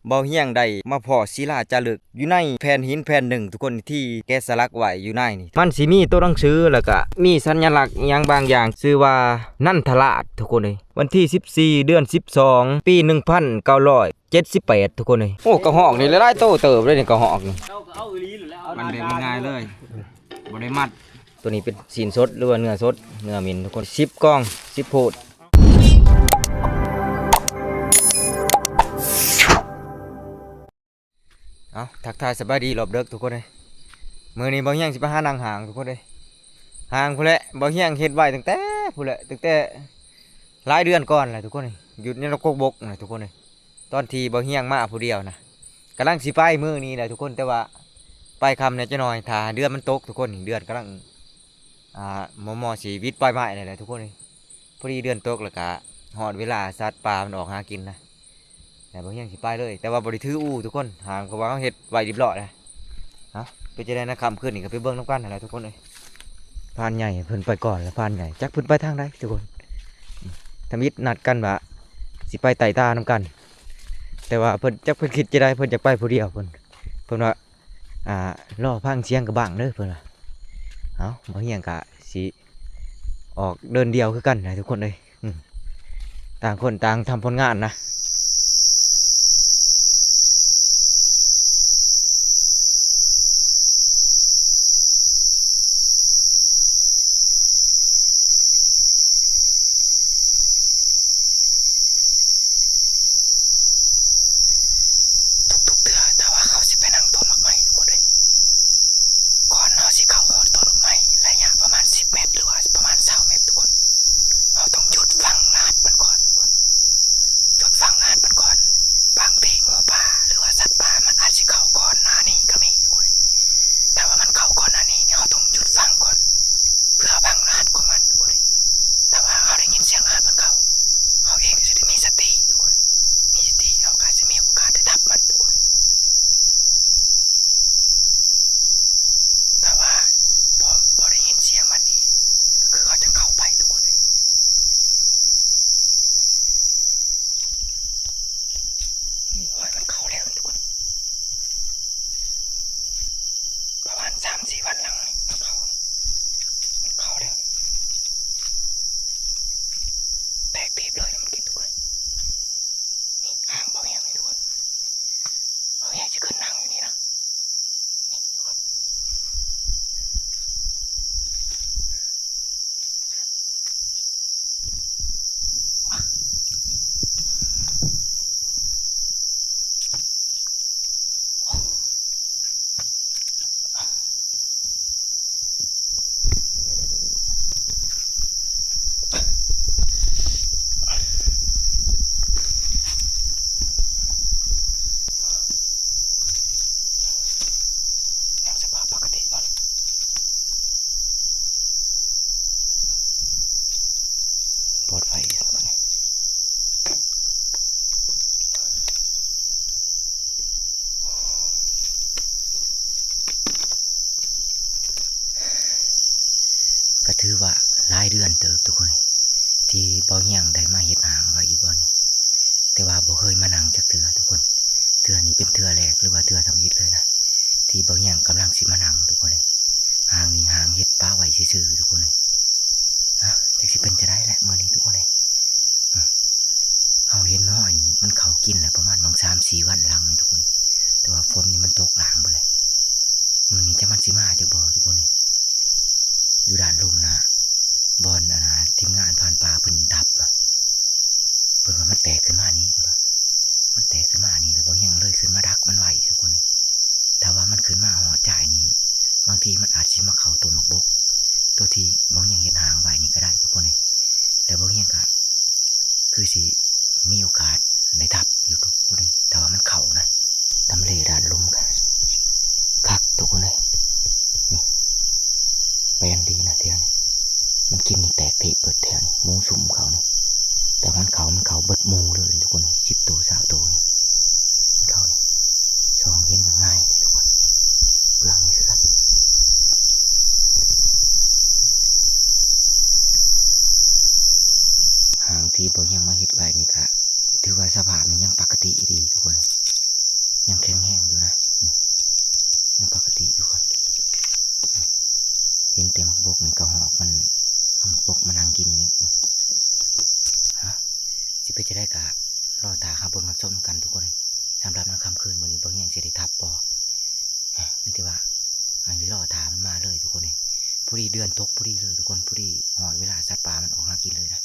ບ່າວຮຽງໄດ້ມາພໍ້ສິລາຈາລຶກຢູ່ໃນແຜ່ນຫີນແຜ່ນໜຶ່ງ ທຸກຄົນ ທີ່ແກະສະຫຼັກໄວ້ຢູ່ໃນນີ້. ມັນຊິມີໂຕໜັງສື ແລ້ວກະມີສັນຍະລັກຫຍັງບາງຢ່າງ ຊື່ວ່ານັນທະລາດ ທຸກຄົນເອີຍ. ວັນທີສິບສີ່ ເດືອນສິບສອງ ປີໜຶ່ງພັນເກົ້າຮ້ອຍເຈັດສິບແປດ ທຸກຄົນເອີຍ. ໂອ້ ກະຮອກນີ້ຫຼາຍໆໂຕເຕີບເລີຍນີ້ ກະຮອກນີ້. ມັນແບບງ່າຍໆເລີຍ ບໍ່ໄດ້ມັດ. ໂຕນີ້ເປັນຊີ້ນສົດ ຫຼືວ່າເນື້ອສົດ ເນື້ອໝິ່ນ ທຸກຄົນ. ສິບກອງ ສິບໂພດ. ເອົ້າ ທັກທາຍສະບາຍດີຮອບເດິກ ທຸກຄົນເອີຍ. ມື້ນີ້ບ່າວຮຽງຊິໄປຫານັ່ງຫ້າງ ທຸກຄົນເອີຍ. ຫ້າງພຸ້ນແຫຼະ ບ່າວຮຽງເຮັດໄວ້ຕັ້ງແຕ່ພຸ້ນແຫຼະ ຕັ້ງແຕ່ຫຼາຍເດືອນກ່ອນແຫຼະ ທຸກຄົນເອີຍ. ຢູ່ໃນລະກົກບົກນະ ທຸກຄົນເອີຍ. ຕອນທີ່ບ່າວຮຽງມາຜູ້ດຽວນະ ກຳລັງຊິໄປມື້ນີ້ແຫຼະ ທຸກຄົນ. ແຕ່ວ່າໄປຄ່ຳແດ່ຈັກໜ່ອຍ ຖ້າເດືອນມັນຕົກ ທຸກຄົນ. ເດືອນກຳລັງ ອ່າ ມໍ່ໆຊິຫວິດປ່ອຍໄມ້ນີ້ແຫຼະ ທຸກຄົນເອີຍ. ພໍດີເດືອນຕົກ ແລ້ວກະຮອດເວລາສັດປ່າມັນອອກຫາກິນນະ ແລ້ວບ່າວຮຽງຊິໄປເລີຍ. ແຕ່ວ່າບໍ່ໄດ້ຖືອູ້ ທຸກຄົນ ຫາງ ເພາະວ່າເຮົາເຮັດໄວ້ຮຽບຮ້ອຍແລ້ວ. ເອົ້າ ເປັນຈັ່ງໃດນະ ຄ່ຳຄືນນີ້ກະໄປເບິ່ງນຳກັນຫັ້ນແຫຼະ ທຸກຄົນເອີຍ. ພານໃຫຍ່ເພິ່ນໄປກ່ອນແລ້ວ ພານໃຫຍ່ ຈັກເພິ່ນໄປທາງໃດ ທຸກຄົນ. ທຳອິດນັດກັນວ່າຊິໄປໄຕ່ຕານຳກັນ ແຕ່ວ່າເພິ່ນ ຈັກເພິ່ນຄິດຈັ່ງໃດ ເພິ່ນຢາກໄປຜູ້ດຽວ ເພິ່ນ ເພິ່ນວ່າ ອ່າ ລໍຟັງສຽງກະບັ້ງເດີ ເພິ່ນວ່າ. ເອົ້າ ບ່າວຮຽງກະຊິອອກເດີນດຽວຄືກັນນະ ທຸກຄົນເອີຍ. ອືມ ຕ່າງຄົນຕ່າງທຳຜົນງານນະ. ທຸກໆເທື່ອ ຖ້າວ່າເຮົາຊິໄປນັ່ງຕົ້ນໝາກໄມ້ ທຸກຄົນເອີຍ ກ່ອນເຮົາຊິເຂົ້າຮອດຕົ້ນໝາກໄມ້ ໄລຍະປະມານສິບແມັດ ຫຼືວ່າປະມານຊາວແມັດ ທຸກຄົນ ເຮົາຕ້ອງຢຸດຟັງລະຫັດມັນກ່ອນ ທຸກຄົນ. ຢຸດຟັງລະຫັດມັນກ່ອນ. ບາງທີໝູປ່າ ຫຼືວ່າສັດປ່າ ມັນອາດຊິເຂົ້າກ່ອນໜ້ານີ້ກະມີ ທຸກຄົນ. ຖ້າວ່າມັນເຂົ້າກ່ອນໜ້ານີ້ນີ້ ເຮົາຕ້ອງຢຸດຟັງກ່ອນ ເພື່ອຟັງລະຫັດຂອງມັນ ທຸກຄົນ. ຖ້າວ່າເຮົາໄດ້ຍິນສຽງລະຫັດມັນເຂົ້າ ເຮົາເອງກະຊິໄດ້ມີສະຕິ ທຸກຄົນ. ມີສະຕິ ເຮົາກະຊິມີໂອກາດໄດ້ທັບມັນ ທຸກຄົນ. ຖ້າວ່າບໍ່ ບໍ່ໄດ້ຍິນສຽງມັນນີ້ ກະຄືເຮົາຈະເຂົ້າໄປ ທຸກຄົນເອີຍ. ນີ້ ຫ້ອຍ ມັນເຂົ້າແລ້ວ ທຸກຄົນ. ປະມານສາມສີ່ວັນຫຼັງນີ້ ມັນເຂົ້າ ມັນເຂົ້າແລ້ວ. ແຕກຕີບເລີຍ ມັນກິນ ທຸກຄົນ. ນີ້ ຫາງບ່າວຮຽງນີ້ ທຸກຄົນ. ເຮົາແຮງຊິຂຶ້ນນັ່ງຢູ່ນີ້ນະ ນີ້ ທຸກຄົນ. ຍັງສະພາບປົກກະຕິບໍ່? ປອດໄພຢູ່ ກະຖືວ່າຫຼາຍເດືອນເຕີບ ທຸກຄົນ ທີ່ບ່າວຮຽງໄດ້ມາເຮັດຫ້າງໄວ້ຢູ່ບ່ອນນີ້ ແຕ່ວ່າບໍ່ເຄີຍມານັ່ງຈັກເທື່ອ ທຸກຄົນ. ເທື່ອນີ້ເປັນເທື່ອແລກ ຫຼືວ່າເທື່ອທຳອິດເລີຍນະ ທີ່ບ່າວຮຽງກຳລັງຊິມານັ່ງ ທຸກຄົນເອີຍ. ຫ້າງນີ້ຫ້າງເຮັດປະໄວ້ຊື່ໆ ທຸກຄົນເອີຍ. ອາ ຈັກຊິເປັນຈັ່ງໃດແຫຼະມື້ນີ້ ທຸກຄົນເອີຍ. ເຮົາເຫັນຮອຍນີ້ມັນເຂົ້າກິນແລ້ວ ປະມານຫວ່າງສາມສີ່ວັນຫຼັງນີ້ ທຸກຄົນເອີຍ. ແຕ່ວ່າຝົນນີ້ມັນຕົກລ້າງເບິດແລ້ວ. ມື້ນີ້ຈັກມັນຊິມາຈັກບໍ່ ທຸກຄົນເອີຍ. ຢູ່ດ່ານລຸ່ມນະ ບ່ອນ ອັນນ່າ ທີມງານຜ່ານປ່າເພິ່ນດັບນະ ເພິ່ນວ່າມັນແຕກຂຶ້ນມານີ້ ເພິ່ນວ່າ ມັນແຕກຂຶ້ນມານີ້ ແລ້ວບ່າວຮຽງເລີຍຂຶ້ນມາດັກມັນໄວ້ ທຸກຄົນເອີຍ. ຖ້າວ່າມັນຂຶ້ນມາຮອດຈ້າຍນີ້ ບາງທີມັນອາດຊິມາເຂົ້າຕົ້ນໝາກບົກ ໂຕທີ່ບ່າວຮຽງເຮັດຫ້າງໄວ້ນີ້ກະໄດ້ ທຸກຄົນເອີຍ. ແລ້ວບ່າວຮຽງກະຄືຊິມີໂອກາດໄດ້ທັບຢູ່ ທຸກຄົນເອີຍ ຖ້າວ່າມັນເຂົ້ານະ. ທຳເລດ່ານລຸ່ມກະຄັກ ທຸກຄົນເອີຍ. ນີ້ ແປນດີນະແຖວນີ້ ມັນກິນນີ້ແຕກເພະເບິດແຖວນີ້ ໝູຊຸ່ມເຂົ້ານີ້. ແຕ່ມັນເຂົ້າ ມັນເຂົ້າເບິດໝູ່ເລີຍ ທຸກຄົນເອີຍ. ສິບໂຕ ຊາວໂຕນີ້ ມັນເຂົ້ານີ້ ສ່ອງເຫັນກະງ່າຍເດ້ ທຸກຄົນ. ເບື້ອງນີ້ຄືກັນ ຫ້າງທີ່ບ່າວຮຽງມາເຮັດໄວ້ນີ້ກະ ຖືວ່າສະພາບນີ້ຍັງປົກກະຕິດີ ທຸກຄົນ. ມັນເອົາໝາກບົກມານັ່ງກິນຢູ່ນີ້ ນີ້ ຮະ ຊິເປັນຈັ່ງໃດກະລໍຖ້າຮັບເບິ່ງຮັບຊົມນຳກັນທຸກຄົນເອີຍ. ສຳລັບໃນຄ່ຳຄືນມື້ນີ້ ບ່າວຮຽງຊິໄດ້ທັບບໍ່ ຮະ ມີແຕ່ວ່າໃຫ້ລໍຖ້າມັນມາເລີຍທຸກຄົນເອີຍ. ພໍດີເດືອນຕົກພໍດີເລີຍທຸກຄົນ ພໍດີຮອດເວລາສັດປ່າມັນອອກຫາກິນເລີຍນະ.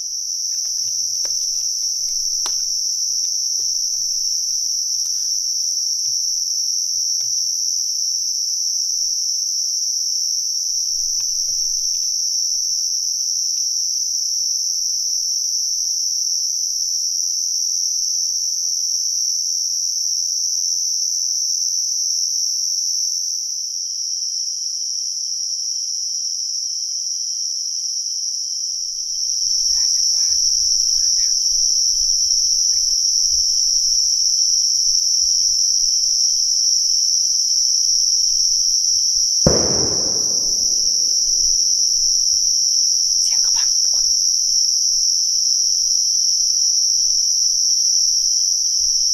ສຽງກະບັງທຸກຄົນ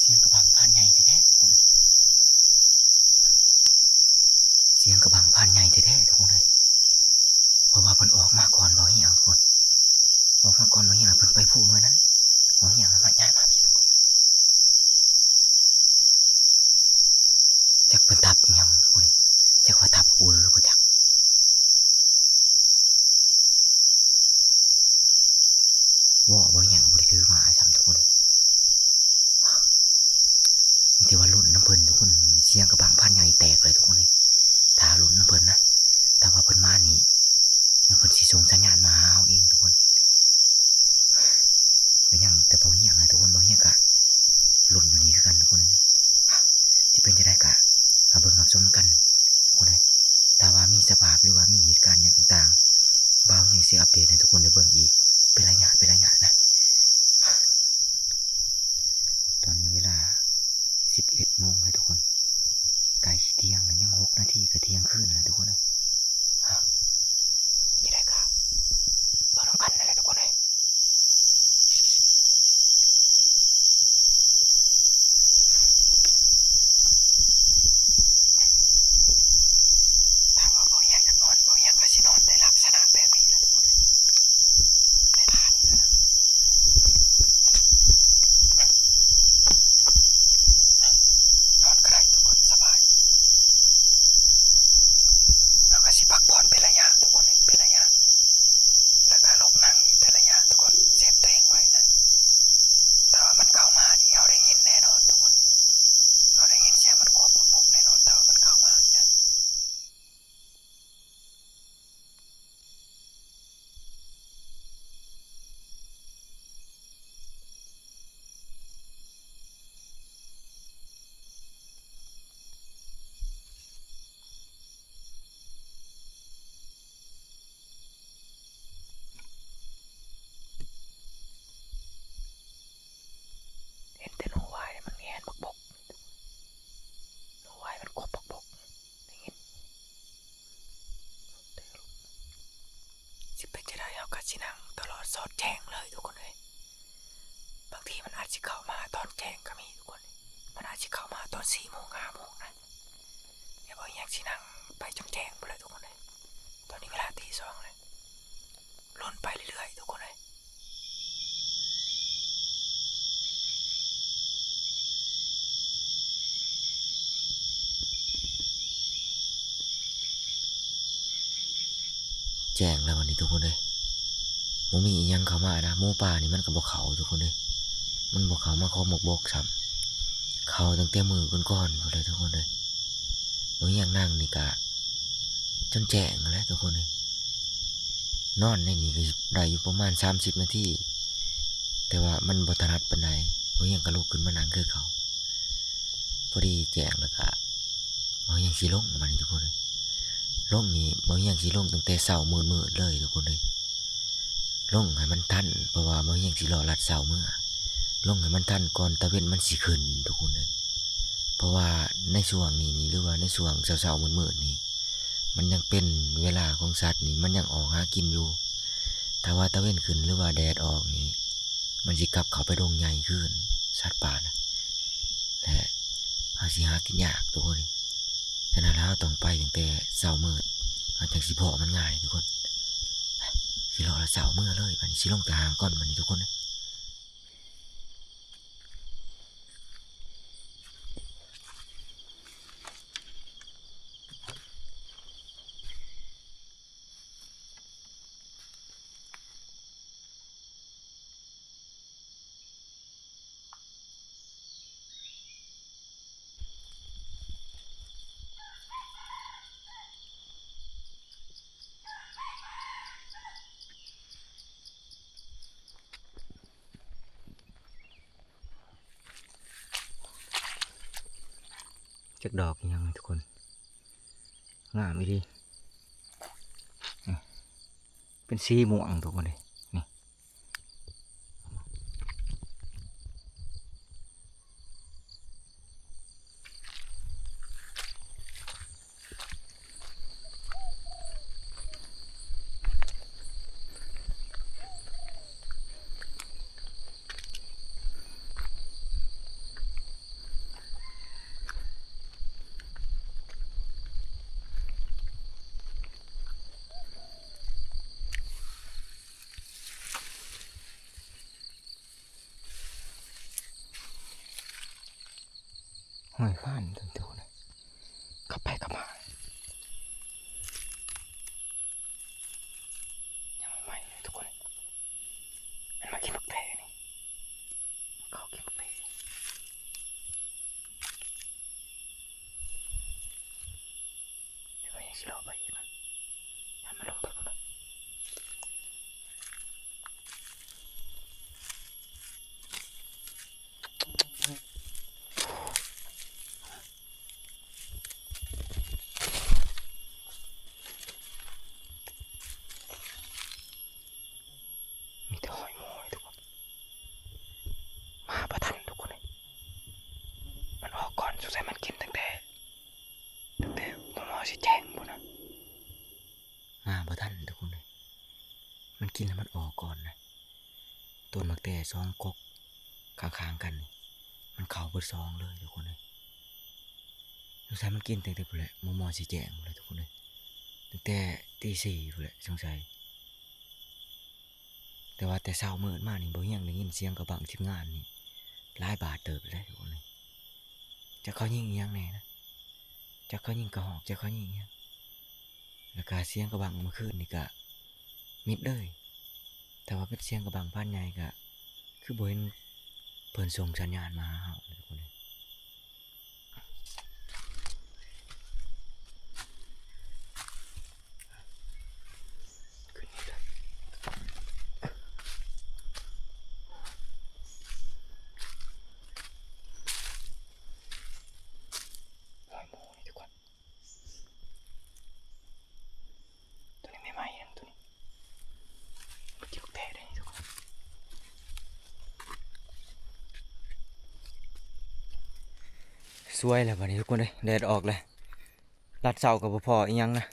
ສຽງກະບັງພານໃຫຍ່ແທ້ໆທຸກຄົນເອີຍ ສຽງກະບັງພານໃຫຍ່ແທ້ໆທຸກຄົນເອີຍ. ເພາະວ່າເພິ່ນອອກມາກ່ອນບ່າວຮຽງທຸກຄົນ ອອກມາກ່ອນບ່າວຮຽງ ເພິ່ນໄປພູໜ່ວຍນັ້ນ ບ່າວຮຽງມາ ຍ້າຍມາພີ້ທຸກຄົນ. ຈັກເພິ່ນທັບອີ່ຫຍັງທຸກຄົນເອີຍ ຈັກວ່າທັບເວີບໍ່ຈັກ ເວາະບໍ່ຫຍັງບໍ່ໄດ້ຖືມາຊ້ຳທຸກຄົນເອີຍ. ມີແຕ່ວ່າລຸ້ນນຳເພິ່ນທຸກຄົນ ສຽງກະບັງພານໃຫຍ່ແຕກເລີຍທຸກຄົນເອີຍ. ຖ້າລຸ້ນນຳເພິ່ນນະ ຖ້າວ່າເພິ່ນມານີ້ ດຽວເພິ່ນຊິສົ່ງສັນຍານມາຫາເຮົາເອງທຸກຄົນ. ກະຍັງແຕ່ບໍ່ຮຽງນະທຸກຄົນ ບໍ່ຮຽງກະລຸ້ນຢູ່ນີ້ຄືກັນທຸກຄົນເອີຍ. ຈະເປັນຈັ່ງໃດກະມາເບິ່ງຮັບຊົມນຳກັນທຸກຄົນເອີຍ. ຖ້າວ່າມີສະພາບ ຫຼືວ່າມີເຫດການຫຍັງຕ່າງໆ ບ່າວຮຽງຊິອັບເດດໃຫ້ທຸກຄົນໄດ້ເບິ່ງອີກເປັນໄລຍະ ເປັນໄລຍະນະ. ຕອນນີ້ເວລາສິບເອັດໂມງແລ້ວທຸກຄົນ ໃກ້ຊິທ່ຽງແລ້ວ ຍັງຫົກນາທີກະທ່ຽງຄືນແລ້ວທຸກຄົນເອີຍ. ເປັນຈັ່ງໃດກະເບິ່ງນຳກັນນັ້ນແຫຼະທຸກຄົນເອີຍ. ຖ້າວ່າບໍ່ຢາກ ຢາກນອນ ບໍ່ຢາກກະຊິນອນໃນລັກສະນະແບບນີ້ແຫຼະທຸກຄົນເອີຍ ໃນທ່ານີ້ແຫຼະນະ. ນອນກະໄດ້ທຸກຄົນ ສະບາຍ. ເຮົາກະຊິພັກຜ່ອນເປັນໄລຍະທຸກຄົນເອີຍ ເປັນໄລຍະ ແລ້ວກະລຸກນັ່ງອີກເປັນໄລຍະທຸກຄົນ ເຊບຕົວເອງໄວ້ນະ. ຖ້າວ່າມັນເຂົ້າມານີ້ ເຮົາໄດ້ຍິນແນ່ນອນທຸກຄົນເອີຍ ເຮົາໄດ້ຍິນສຽງມັນກົບປົກໆແນ່ນອນ ຖ້າວ່າມັນເຂົ້າມານີ້ນະ. ເຫັນແຕ່ໜູວາຍມັນແຫງບັກບົກ ໜູວາຍມັນກົບບັກບົກ ໄດ້ຍິນ. ຊິເປັນຈັ່ງໃດ ເຮົາກະຊິນັ່ງຕະຫຼອດສອດແຈ້ງເລີຍທຸກຄົນເອີຍ. ບາງທີມັນອາດຊິເຂົ້າມາຕອນແຈ້ງກະມີທຸກຄົນເອີຍ ມັນອາດຊິເຂົ້າມາຕອນສີ່ໂມງ ຫ້າໂມງນະ. ດຽວບ່າວຮຽງຊິນັ່ງໄປຈົນແຈ້ງພຸ້ນແຫຼະທຸກຄົນເອີຍ. ຕອນນີ້ເວລາຕີສອງແລ້ວ ລຸ້ນໄປເລື້ອຍໆທຸກຄົນເອີຍ. ແຈ້ງແລ້ວບັດນີ້ທຸກຄົນເອີຍ ບໍ່ມີອີ່ຫຍັງເຂົ້າມານະ. ໝູປ່ານີ້ມັນກະບໍ່ເຂົ້າທຸກຄົນເອີຍ ມັນບໍ່ເຂົ້າມາຂອບໝາກບົກຊ້ຳ ເຂົ້າຕັ້ງແຕ່ມື້ກ່ອນໆພຸ້ນແຫຼະທຸກຄົນເອີຍ. ບໍ່ຮຽງນັ່ງນີ້ກະຈົນແຈ້ງຫັ້ນແຫຼະທຸກຄົນເອີຍ. ນອນໃນນີ້ກະໄດ້ຢູ່ປະມານສາມສິບນາທີ ແຕ່ວ່າມັນບໍ່ຖະໜັດປານໃດ ບ່າວຮຽງກະລຸກຂຶ້ນມານັ່ງຄືເກົ່າ. ພໍດີແຈ້ງແລ້ວກະ ບ່າວຮຽງຊິລົງບາດນີ້ທຸກຄົນເອີຍ. ລົງນີ້ ບ່າວຮຽງຊິລົງຕັ້ງແຕ່ເຊົ້າມືດໆເລີຍທຸກຄົນເອີຍ. ລົງໃຫ້ມັນທັນ ເພາະວ່າບ່າວຮຽງຊິລໍລັດເຊົ້າເມືອ. ລົງໃຫ້ມັນທັນກ່ອນຕາເວັນມັນຊິຂຶ້ນທຸກຄົນເອີຍ. ເພາະວ່າໃນຊ່ວງນີ້ນີ້ ຫຼືວ່າໃນຊ່ວງເຊົ້າໆມືດໆນີ້ ມັນຍັງເປັນເວລາຂອງສັດນີ້ ມັນຍັງອອກຫາກິນຢູ່. ຖ້າວ່າຕາເວັນຂຶ້ນ ຫຼືວ່າແດດອອກນີ້ ມັນຊິກັບເຂົ້າໄປດົງໃຫຍ່ຄືນ ສັດປ່ານະ ແລະ ເຮົາຊິຫາກິນຍາກທຸກຄົນ. ສະນັ້ນແລ້ວເຮົາຕ້ອງໄປຕັ້ງແຕ່ເຊົ້າມືດ ເຮົາຈັ່ງຊິພໍ້ມັນງ່າຍທຸກຄົນ. ເລາະແລ້ວເຊົ້າເມືອເລີຍ. ບັດນີ້ຊິລົງຕາຫາງກ່ອນ ບັດນີ້ທຸກຄົນ. ຈັກດອກອີ່ຫຍັງນີ້ທຸກຄົນ ງາມອີ່ຫຼີ. ນີ້ ເປັນສີມ່ວງທຸກຄົນເດ ນີ້. ຫ້ອຍຄານຕົວນີ້ ເຂົ້າໄປເຂົ້າມາ ຍັງໃໝ່ເລີຍທຸກຄົນ. ມັນມາກິນບັກແຕນີ້ ມັນເຂົ້າກິນບັກແຕ. ດຽວຂ້ອຍຍັງຊິເລາະໄປອີກນະ ຢ້ານມັນລົງໄປພຸ້ນນະ. ມີແຕ່ຮອຍໝູເລີຍທຸກຄົນ ມາບໍ່ທັນທຸກຄົນເອີຍ. ມັນອອກກ່ອນ ສົງໄສມັນກິນຕັ້ງແຕ່ ຕັ້ງແຕ່ໝໍຊິແຈ້ງພຸ້ນນະ. ມາບໍ່ທັນທຸກຄົນເອີຍ ມັນກິນແລ້ວມັນອອກກ່ອນນະ. ຕົ້ນໝາກແຕ່ສອງກົກຂ້າງໆກັນນີ້ ມັນເຂົ້າເບິດສອງເລີຍທຸກຄົນເອີຍ. ສົງໄສມັນກິນຕັ້ງແຕ່ພຸ້ນແຫຼະ ໝໍຊິແຈ້ງພຸ້ນແຫຼະທຸກຄົນເອີຍ ຕັ້ງແຕ່ຕີສີ່ພຸ້ນແຫຼະສົງໄສ. ແຕ່ວ່າແຕ່ເຊົ້າມືດມານີ້ ບໍ່ຮຽງໄດ້ຍິນສຽງກະບັງທີມງານນີ້ຫຼາຍບາດເຕີບແລ້ວທຸກຄົນເອີຍ. ຈັກເຂົາຍິງອີ່ຫຍັງແດ່ນະ ຈັກເຂົາຍິງກະຮອກ ຈັກເຂົາຍິງອີ່ຫຍັງ. ແລ້ວກະສຽງກະບັງມື້ຄືນນີ້ກະມິດເລີຍ. ຖ້າວ່າເປັນສຽງກະບັງພານໃຫຍ່ກະຄືບໍ່ເຫັນເພິ່ນສົ່ງສັນຍານມາຫາເຮົາເລີຍທຸກຄົນເອີຍ. ຮອຍໝູນີ້ທຸກຄົນ ຕົວນີ້ໃໝ່ໆນະ ຕົວນີ້ ມັນກິນແຕ່ໄດ້ນີ້ທຸກຄົນ. ສວຍແລ້ວບັດນີ້ທຸກຄົນເອີຍ ແດດອອກແລ້ວ ລັດເຊົ້າກໍບໍ່ພໍອີ່ຫຍັງນະ.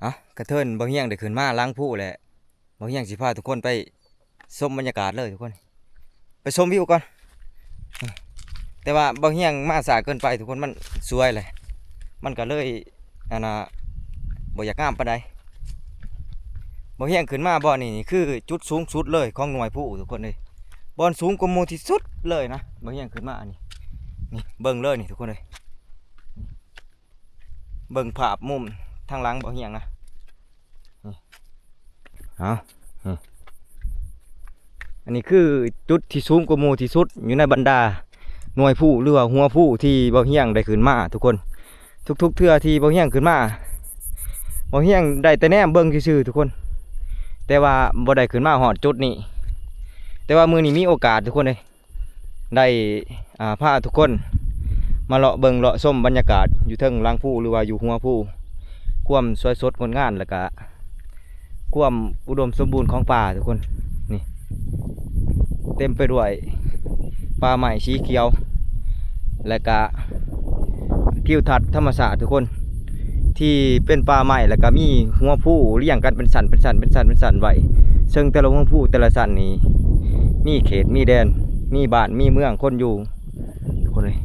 ເອົ້າ ກະເທີນບ່າວຮຽງໄດ້ຂຶ້ນມາຫຼັງພູແລ້ວ ບ່າວຮຽງຊິພາທຸກຄົນໄປຊົມບັນຍາກາດເລີຍທຸກຄົນ ໄປຊົມວິວກ່ອນ. ແຕ່ວ່າບ່າວຮຽງມາຊ້າເກີນໄປທຸກຄົນ ມັນສວຍແຫຼະ ມັນກະເລີຍ ອັນນ່າ ບໍ່ຢາກງາມປານໃດ. ບ່າວຮຽງຂຶ້ນມາບ່ອນນີ້ນີ້ຄືຈຸດສູງສຸດເລີຍຂອງໜ່ວຍພູທຸກຄົນເອີຍ ບ່ອນສູງກວ່າໝູ່ທີ່ສຸດເລີຍນະ. ບ່າວຮຽງຂຶ້ນມານີ້ ນີ້ເບິ່ງເລີຍນີ້ທຸກຄົນເອີຍ ເບິ່ງພາບມຸມທາງຫຼັງບ່າວຮຽງນະ ນີ້ ເອົາ ນີ້ ອັນນີ້ຄືຈຸດທີ່ສູງກວ່າໝູ່ທີ່ສຸດຢູ່ໃນບັນດາໜ່ວຍພູ ຫຼືວ່າຫົວພູທີ່ບ່າວຮຽງໄດ້ຂຶ້ນມາທຸກຄົນ. ທຸກໆເທື່ອທີ່ບ່າວຮຽງຂຶ້ນມາ ບ່າວຮຽງໄດ້ແຕ່ແນມເບິ່ງຊື່ໆທຸກຄົນ ແຕ່ວ່າບໍ່ໄດ້ຂຶ້ນມາຮອດຈຸດນີ້. ແຕ່ວ່າມື້ນີ້ມີໂອກາດທຸກຄົນເອີຍ ໄດ້ ອ່າ ພາທຸກຄົນມາເລາະເບິ່ງເລາະຊົມບັນຍາກາດຢູ່ເທິງຫຼັງພູ ຫຼືວ່າຢູ່ຫົວພູ ຄວາມສວຍສົດງົດງາມ ແລ້ວກະຄວາມອຸດົມສົມບູນຂອງປ່າທຸກຄົນ. ນີ້ເຕັມໄປດ້ວຍປ່າໄມ້ສີຂຽວ ແລະກະທິວທັດທຳມະຊາດທຸກຄົນ ທີ່ເປັນປ່າໄມ້ ແລ້ວກະມີຫົວພູລຽງກັນເປັນຊັ້ນ ເປັນຊັ້ນ ເປັນຊັ້ນ ເປັນຊັ້ນໄວ້ ເຊິ່ງແຕ່ລະຫົວພູແຕ່ລະຊັ້ນນີ້ມີເຂດມີແດນ ມີບ້ານມີເມືອງຄົນຢູ່ ທຸກຄົນເອີຍ.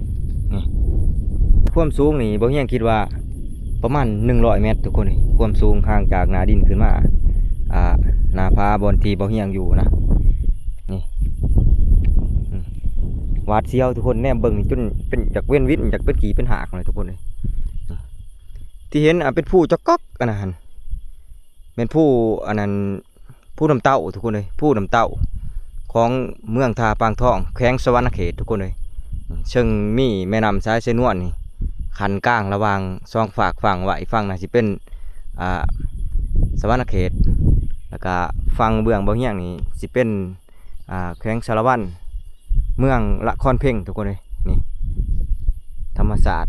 ນີ້ ຄວາມສູງນີ້ ບ່າວຮຽງຄິດວ່າປະມານໜຶ່ງຮ້ອຍແມັດທຸກຄົນເອີຍ ຄວາມສູງຫ່າງຈາກໜ້າດິນຂຶ້ນມາ ອ່າ ໜ້າຜາບ່ອນທີ່ເບົາຮຽງຢູ່ນະ ນີ້ ນີ້ ຫວາດສຽວທຸກຄົນ ແນມເບິ່ງນີ້ຈົນເປັນ ຢາກເວັນວິນ ຢາກເປັນຂີ້ເປັນຫາກເລີຍທຸກຄົນເອີຍ. ນີ້ ທີ່ເຫັນ ອ່າ ເປັນພູຈອກກອກອັນນັ້ນຫັ້ນ ແມ່ນພູອັນນັ້ນ ພູນ້ຳເຕົ້າທຸກຄົນເອີຍ ພູນ້ຳເຕົ້າຂອງເມືອງທ່າປາງທອງ ແຂວງສະຫວັນນະເຂດທຸກຄົນເອີຍ. ເຊິ່ງມີແມ່ນ້ຳສາຍໄຊນວນນີ້ຂັ້ນກາງລະຫວ່າງສອງຟາກຝັ່ງໄວ້ ຝັ່ງໜ້າຊິເປັນ ອ່າ ສະຫວັນນະເຂດ ແລ້ວກະຝັ່ງເບື້ອງເບົາຮຽງນີ້ຊິເປັນ ອ່າ ແຂວງສາລະວັນ ເມືອງລະຄອນເພັງທຸກຄົນເອີຍ. ນີ້ ທຳມະຊາດ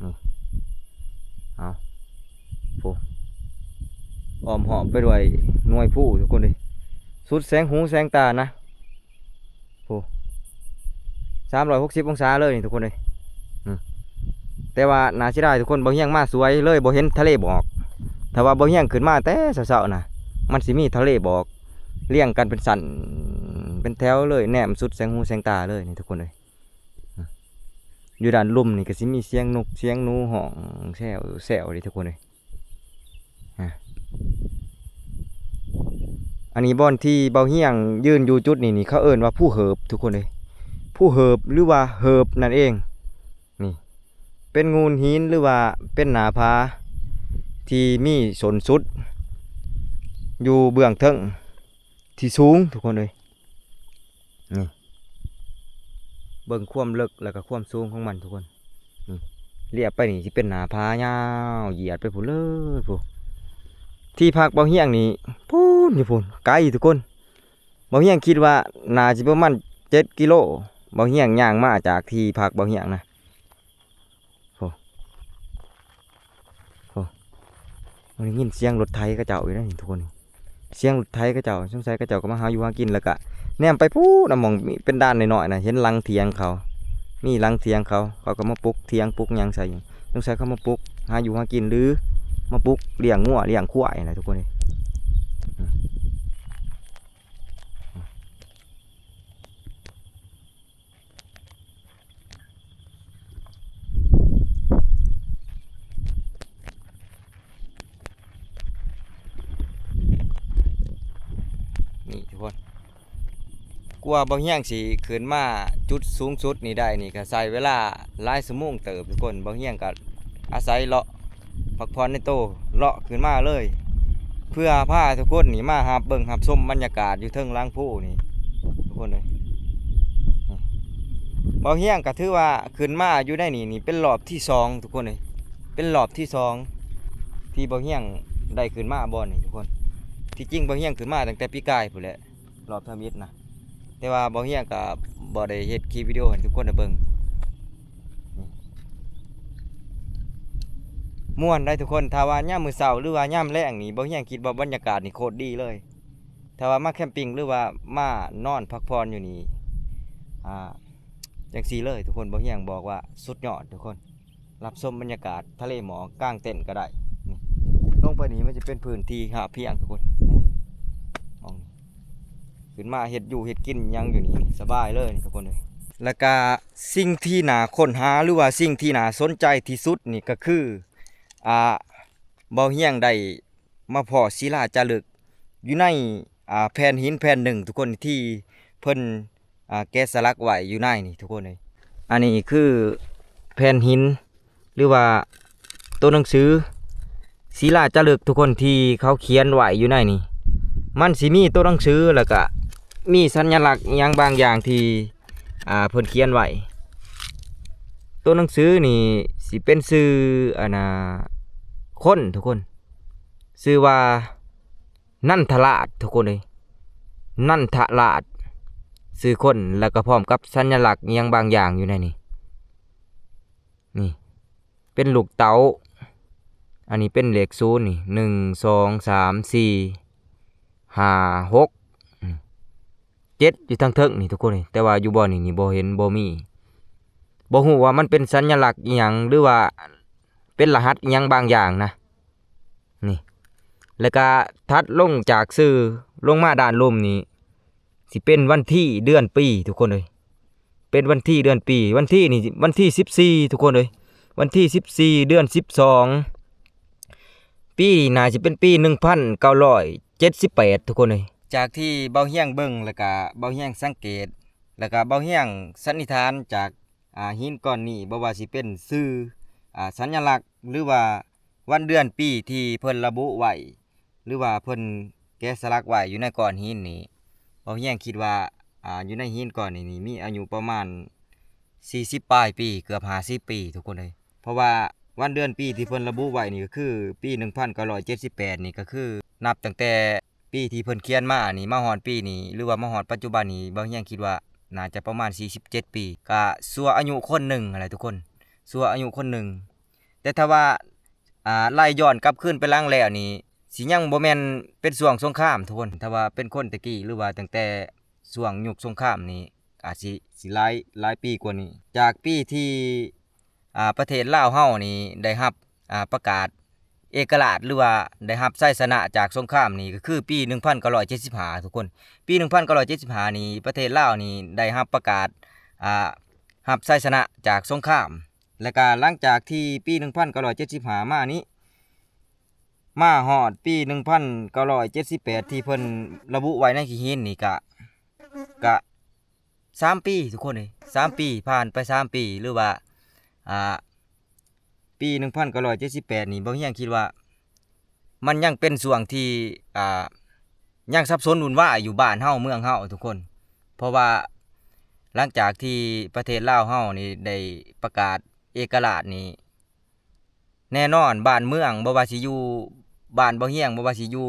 ນີ້ ເອົາ ໂອ້ ອ້ອມຮອບໄປດ້ວຍໜ່ວຍພູທຸກຄົນເອີຍ ສຸດແສງຫູແສງຕານະ. ໂອ້ ສາມຮ້ອຍຫົກສິບອົງສາເລີຍນີ້ທຸກຄົນເອີຍ. ອືມ ແຕ່ວ່າໜ້າເສຍດາຍທຸກຄົນ ເບົາຮຽງມາສວຍເລີຍບໍ່ເຫັນທະເລໝອກ. ຖ້າວ່າເບົາຮຽງຂຶ້ນມາແຕ່ເຊົ້າໆນະ ມັນຊິມີທະເລໝອກລຽງກັນເປັນຊັ້ນເປັນແຖວເລີຍ ແນມສຸດແສງຫູແສງຕາເລີຍນີ້ທຸກຄົນເອີຍ. ອືມ ຢູ່ດ້ານລຸ່ມນີ້ກໍຊິມີສຽງນົກສຽງໜູຮ້ອງແຊວໆເດ້ທຸກຄົນເອີຍ. ອາ ອັນນີ້ບ່ອນທີ່ເບົາຮຽງຢືນຢູ່ຈຸດນີ້ນີ້ ເຂົາເອີ້ນວ່າພູເຫີບທຸກຄົນເອີຍ ພູເຫີບ ຫຼືວ່າເຫີບນັ້ນເອງ. ນີ້ເປັນໂງ່ນຫີນ ຫຼືວ່າເປັນໜ້າຜາທີ່ມີສົ້ນສຸດຢູ່ເບື້ອງເທິງທີ່ສູງທຸກຄົນເອີຍ. ນີ້ ເບິ່ງຄວາມເລິກ ແລ້ວກໍຄວາມສູງຂອງມັນທຸກຄົນ. ນີ້ ລຽບໄປນີ້ຊິເປັນໜ້າຜາຍາວຢຽດໄປພຸ້ນເລີຍພຸ້ນ. ທີ່ພັກເບົາຮຽງນີ້ພຸ້ນ ຢູ່ພຸ້ນ ໄກທຸກຄົນ. ເບົາຮຽງຄິດວ່າໜ້າຊິປະມານເຈັດກິໂລ ເບົາຮຽງຍ່າງມາຈາກທີ່ພັກເບົາຮຽງນະ. ໂອ້ ໂອ້ ໄດ້ຍິນສຽງລົດໄຖເຂົາເຈົ້າຢູ່ເດ້ນີ້ທຸກຄົນ. ສຽງລົດໄຖເຂົາເຈົ້າ ສົງໄສເຂົາເຈົ້າກໍມາຫາຢູ່ຫາກິນ ແລ້ວກະແນມໄປພຸ້ນນະ ໝ່ອງມີເປັນດ່ານນ້ອຍໆນະ ເຫັນຫຼັງຖຽງເຂົາ ມີຫຼັງຖຽງເຂົາ ເຂົາກໍມາປຸກຖຽງປຸກຫຍັງໃສ່. ສົງໄສເຂົາມາປຸກຫາຢູ່ຫາກິນ ຫຼືມາປຸກລ້ຽງງົວລ້ຽງຄວາຍນະທຸກຄົນເອີຍ. ນີ້ທຸກຄົນ ກວ່າເບົາຮຽງຊິຂຶ້ນມາຈຸດສູງສຸດນີ້ໄດ້ນີ້ ກໍໃຊ້ເວລາຫຼາຍຊົ່ວໂມງເຕີບທຸກຄົນ. ເບົາຮຽງກໍອາໄສເລາະ ພັກຜ່ອນໃນໂຕ ເລາະຂຶ້ນມາເລີຍ ເພື່ອພາທຸກຄົນນີ້ມາຮັບເບິ່ງຮັບຊົມບັນຍາກາດຢູ່ເທິງຫຼັງພູນີ້ທຸກຄົນເອີຍ. ເບົາຮຽງກໍຖືວ່າຂຶ້ນມາຢູ່ໃນນີ້ນີ້ເປັນລອບທີສອງທຸກຄົນເອີຍ ເປັນລອບທີສອງທີ່ເບົາຮຽງໄດ້ຂຶ້ນມາບ່ອນນີ້ທຸກຄົນ. ທີ່ຈິງເບົາຮຽງຂຶ້ນມາຕັ້ງແຕ່ປີກາຍພຸ້ນແຫຼະ ລອບທຳອິດນະ ແຕ່ວ່າເບົາຮຽງກໍບໍ່ໄດ້ເຮັດຄລິບວິດີໂອໃຫ້ທຸກຄົນໄດ້ເບິ່ງ. ມ່ວນໄດ໋ທຸກຄົນ ຖ້າວ່າຍາມມື້ເຊົ້າ ຫຼືວ່າຍາມແລງນີ້ ເບົາຮຽງຄິດວ່າບັນຍາກາດນີ້ໂຄດດີເລີຍ. ຖ້າວ່າມາແຄມປິງ ຫຼືວ່າມານອນພັກຜ່ອນຢູ່ນີ້ ອ່າ ຈັ່ງຊີ້ເລີຍທຸກຄົນ ເບົາຮຽງບອກວ່າສຸດຍອດທຸກຄົນ. ຮັບຊົມບັນຍາກາດທະເລໝອກ ກາງເຕັນກໍໄດ້. ນີ້ ລົງໄປນີ້ມັນຈະເປັນພື້ນທີ່ຮາບພຽງທຸກຄົນ ມອງ ຂຶ້ນມາເຮັດຢູ່ເຮັດກິນຫຍັງຢູ່ນີ້ ສະບາຍເລີຍທຸກຄົນເອີຍ. ແລ້ວກະສິ່ງທີ່ໜ້າຄົ້ນຫາ ຫຼືວ່າສິ່ງທີ່ໜ້າສົນໃຈທີ່ສຸດນີ້ກໍຄື ອ່າ ເບົາຮຽງໄດ້ມາພໍ້ສິລາຈາລຶກຢູ່ໃນ ອ່າ ແຜ່ນຫີນແຜ່ນໜຶ່ງທຸກຄົນ ທີ່ເພິ່ນ ອ່າ ແກະສະຫຼັກໄວ້ຢູ່ໃນນີ້ທຸກຄົນເອີຍ. ອັນນີ້ຄືແຜ່ນຫີນ ຫຼືວ່າໂຕໜັງສືສີລາຈາລຶກທຸກຄົນ ທີ່ເຂົາຂຽນໄວ້ຢູ່ໃນນີ້. ມັນຊິມີໂຕໜັງສື ແລ້ວກະມີສັນຍະລັກອີ່ຫຍັງບາງຢ່າງທີ່ ອ່າ ເພິ່ນຂຽນໄວ້. ໂຕໜັງສືນີ້ຊິເປັນຊື່ ອັນນ່າ ຄົນທຸກຄົນ ຊື່ວ່າ ນັນທະລາດທຸກຄົນເອີຍ ນັນທະລາດ ຊື່ຄົນ ແລ້ວກໍພ້ອມກັບສັນຍະລັກອີ່ຫຍັງບາງຢ່າງຢູ່ໃນນີ້. ນີ້ເປັນລູກເຕົາ ອັນນີ້ເປັນເລກສູນນີ້ ໜຶ່ງ ສອງ ສາມ ສີ່ ຫ້າ ຫົກ ອືມ ເຈັດ ຢູ່ທາງເທິງນີ້ທຸກຄົນເອີຍ ແຕ່ວ່າຢູ່ບ່ອນນີ້ນີ້ບໍ່ເຫັນ ບໍ່ມີ ບໍ່ຮູ້ວ່າມັນເປັນສັນຍະລັກອີ່ຫຍັງ ຫຼືວ່າເປັນລະຫັດອີ່ຫຍັງບາງຢ່າງນະ. ນີ້ ແລ້ວກະຖັດລົງຈາກຊື່ລົງມາດ້ານລຸ່ມນີ້ ຊິເປັນວັນທີເດືອນປີທຸກຄົນເອີຍ ເປັນວັນທີເດືອນປີ ວັນທີນີ້ ວັນທີສິບສີ່ທຸກຄົນເອີຍ ວັນທີສິບສີ່ເດືອນສິບສອງ ປີນີ້ໜ້າຊິເປັນປີໜຶ່ງພັນເກົ້າຮ້ອຍເຈັດສິບແປດ ທຸກຄົນເອີຍ. ຈາກທີ່ເບົາຮຽງເບິ່ງ ແລ້ວກະເບົາຮຽງສັງເກດ ແລ້ວກະເບົາຮຽງສັນນິຖານຈາກ ອ່າ ຫີນກ້ອນນີ້ ບໍ່ວ່າຊິເປັນຊື່ ອ່າ ສັນຍະລັກ ຫຼືວ່າວັນເດືອນປີທີ່ເພິ່ນລະບຸໄວ້ ຫຼືວ່າເພິ່ນແກະສະຫຼັກໄວ້ຢູ່ໃນກ້ອນຫີນນີ້ ເບົາຮຽງຄິດວ່າ ອ່າ ຢູ່ໃນຫີນກ້ອນນີ້ນີ້ມີອາຍຸປະມານສີ່ສິບປາຍປີ ເກືອບຫ້າສິບປີ ທຸກຄົນເອີຍ. ເພາະວ່າວັນເດືອນປີທີ່ເພິ່ນລະບຸໄວ້ນີ້ກໍຄືປີໜຶ່ງພັນເກົ້າຮ້ອຍເຈັດສິບແປດນີ້ ກໍຄືນັບຕັ້ງແຕ່ ປີທີ່ເພິ່ນຂຽນມານີ້ ມາຮອດປີນີ້ ຫຼືວ່າມາຮອດປັດຈຸບັນນີ້ ເບົາຮຽງຄິດວ່າໜ້າຈະປະມານສີ່ສິບເຈັດປີ ກະຊົ່ວອາຍຸຄົນໜຶ່ງຫັ້ນແຫຼະທຸກຄົນ ຊົ່ວອາຍຸຄົນໜຶ່ງ. ແຕ່ຖ້າວ່າ ອ່າ ໄລ່ຍ້ອນກັບຄືນໄປຫຼັງແລ້ວນີ້ ຊິຍັງບໍ່ແມ່ນເປັນຊ່ວງສົງຄາມທຸກຄົນ. ຖ້າວ່າເປັນຄົນແຕ່ກີ້ ຫຼືວ່າຕັ້ງແຕ່ຊ່ວງຍຸກສົງຄາມນີ້ ອາດຊິ ຊິຫຼາຍ ຫຼາຍປີກວ່ານີ້. ຈາກປີທີ່ ອ່າ ປະເທດລາວເຮົານີ້ໄດ້ຮັບ ອ່າ ປະກາດເອກະລາດ ຫຼືວ່າໄດ້ຮັບໄຊຊະນະຈາກສົງຄາມນີ້ ກໍຄືປີໜຶ່ງພັນເກົ້າຮ້ອຍເຈັດສິບຫ້າ ທຸກຄົນ. ປີໜຶ່ງພັນເກົ້າຮ້ອຍເຈັດສິບຫ້ານີ້ ປະເທດລາວນີ້ໄດ້ຮັບປະກາດ ອ່າ ຮັບໄຊຊະນະຈາກສົງຄາມ. ແລ້ວກະຫຼັງຈາກທີ່ປີໜຶ່ງພັນເກົ້າຮ້ອຍເຈັດສິບຫ້າມານີ້ ມາຮອດປີໜຶ່ງພັນເກົ້າຮ້ອຍເຈັດສິບແປດ ທີ່ເພິ່ນລະບຸໄວ້ໃນຂີ້ຫີນນີ້ ກະ ກະ ສາມປີ ທຸກຄົນເອີຍ ສາມປີ ຜ່ານໄປສາມປີ ຫຼືວ່າ ອ່າ ປີໜຶ່ງພັນເກົ້າຮ້ອຍເຈັດສິບແປດນີ້ ເບົາຮຽງຄິດວ່າມັນຍັງເປັນຊ່ວງທີ່ ອ່າ ຍັງສັບສົນວຸ່ນວາຍຢູ່ບ້ານເຮົາເມືອງເຮົາ ທຸກຄົນ. ເພາະວ່າຫຼັງຈາກທີ່ປະເທດລາວເຮົານີ້ໄດ້ປະກາດເອກະລາດນີ້ ແນ່ນອນ ບ້ານເມືອງ ບໍ່ວ່າຊິຢູ່ບ້ານເບົາຮຽງ ບໍ່ວ່າຊິຢູ່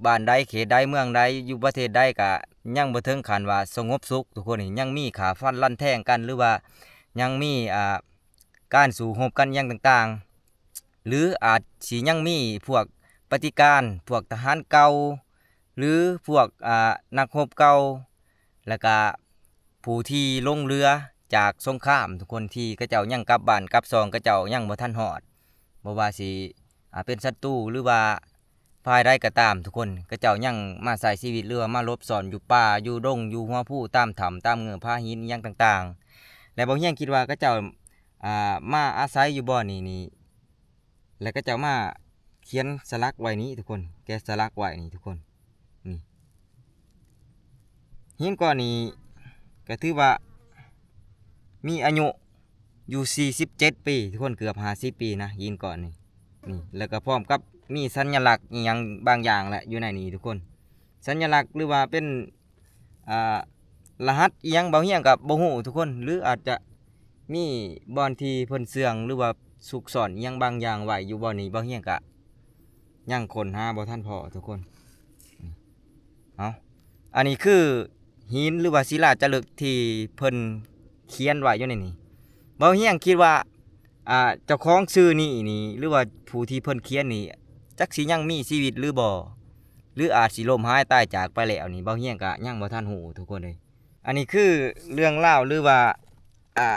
ບ້ານໃດ ເຂດໃດ ເມືອງໃດ ຢູ່ປະເທດໃດ ກະຍັງບໍ່ເຖິງຂັ້ນວ່າສະຫງົບສຸກ ທຸກຄົນ. ຍັງມີຂ້າຟັນລັນແທງກັນ ຫຼືວ່າຍັງມີ ອ່າ ການສູ້ຮົບກັນຫຍັງຕ່າງໆ ຫຼືອາດຊິຍັງມີພວກປະຕິການ ພວກທະຫານເກົ່າ ຫຼືພວກ ອ່າ ນັກຮົບເກົ່າ ແລ້ວກະຜູ້ທີ່ລົງເຮືອຈາກສົງຄາມ ທຸກຄົນ ທີ່ເຂົາເຈົ້າຍັງກັບບ້ານກັບຊ່ອງ ເຂົາເຈົ້າຍັງບໍ່ທັນຮອດ ບໍ່ວ່າຊິ ອ່າ ເປັນສັດຕູ ຫຼືວ່າຝ່າຍໃດກໍຕາມ ທຸກຄົນ ເຂົາເຈົ້າຍັງມາໃຊ້ຊີວິດ ຫຼືວ່າມາຫຼົບຊ່ອນຢູ່ປ່າ ຢູ່ດົງ ຢູ່ຫົວພູ ຕາມຖ້ຳ ຕາມເງື້ອຜາຫີນ ອີ່ຫຍັງຕ່າງໆ ແລະ ເບົາຮຽງຄິດວ່າເຂົາເຈົ້າ ອ່າ ມາອາໄສຢູ່ບ່ອນນີ້ນີ້ ແລ້ວເຂົາເຈົ້າມາຂຽນສະຫຼັກໄວ້ນີ້ ທຸກຄົນ ແກະສະຫຼັກໄວ້ນີ້ ທຸກຄົນ. ນີ້ ຫີນກ້ອນນີ້ກໍຖືວ່າມີອາຍຸຢູ່ສີ່ສິບເຈັດປີ ທຸກຄົນ ເກືອບຫ້າສິບປີນະ ຫີນກ້ອນນີ້. ນີ້ ແລ້ວກໍພ້ອມກັບມີສັນຍະລັກອີ່ຫຍັງບາງຢ່າງແຫຼະຢູ່ໃນນີ້ ທຸກຄົນ ສັນຍະລັກ ຫຼືວ່າເປັນ ອ່າ ລະຫັດອີ່ຫຍັງ ເບົາຮຽງກໍບໍ່ຮູ້ ທຸກຄົນ ຫຼືອາດຈະມີບ່ອນທີ່ເພິ່ນເຊື່ອງ ຫຼືວ່າຊຸກຊ່ອນອີ່ຫຍັງບາງຢ່າງໄວ້ຢູ່ບ່ອນນີ້ ເບົາຮຽງກໍຍັງຄົ້ນຫາບໍ່ທັນພໍ້ ທຸກຄົນ. ເອົາ ອັນນີ້ຄືຫີນ ຫຼືວ່າສິລາຈາລຶກທີ່ເພິ່ນຂຽນໄວ້ຢູ່ໃນນີ້. ເບົາຮຽງຄິດວ່າ ອ່າ ເຈົ້າຂອງຊື່ນີ້ນີ້ ຫຼືວ່າຜູ້ທີ່ເພິ່ນຂຽນນີ້ ຈັກຊິຍັງມີຊີວິດຫຼືບໍ່ ຫຼືອາດຊິລົ້ມຫາຍຕາຍຈາກໄປແລ້ວນີ້ ເບົາຮຽງກະຍັງບໍ່ທັນຮູ້ ທຸກຄົນເອີຍ. ອັນນີ້ຄືເລື່ອງລາວ ຫຼືວ່າ ອ່າ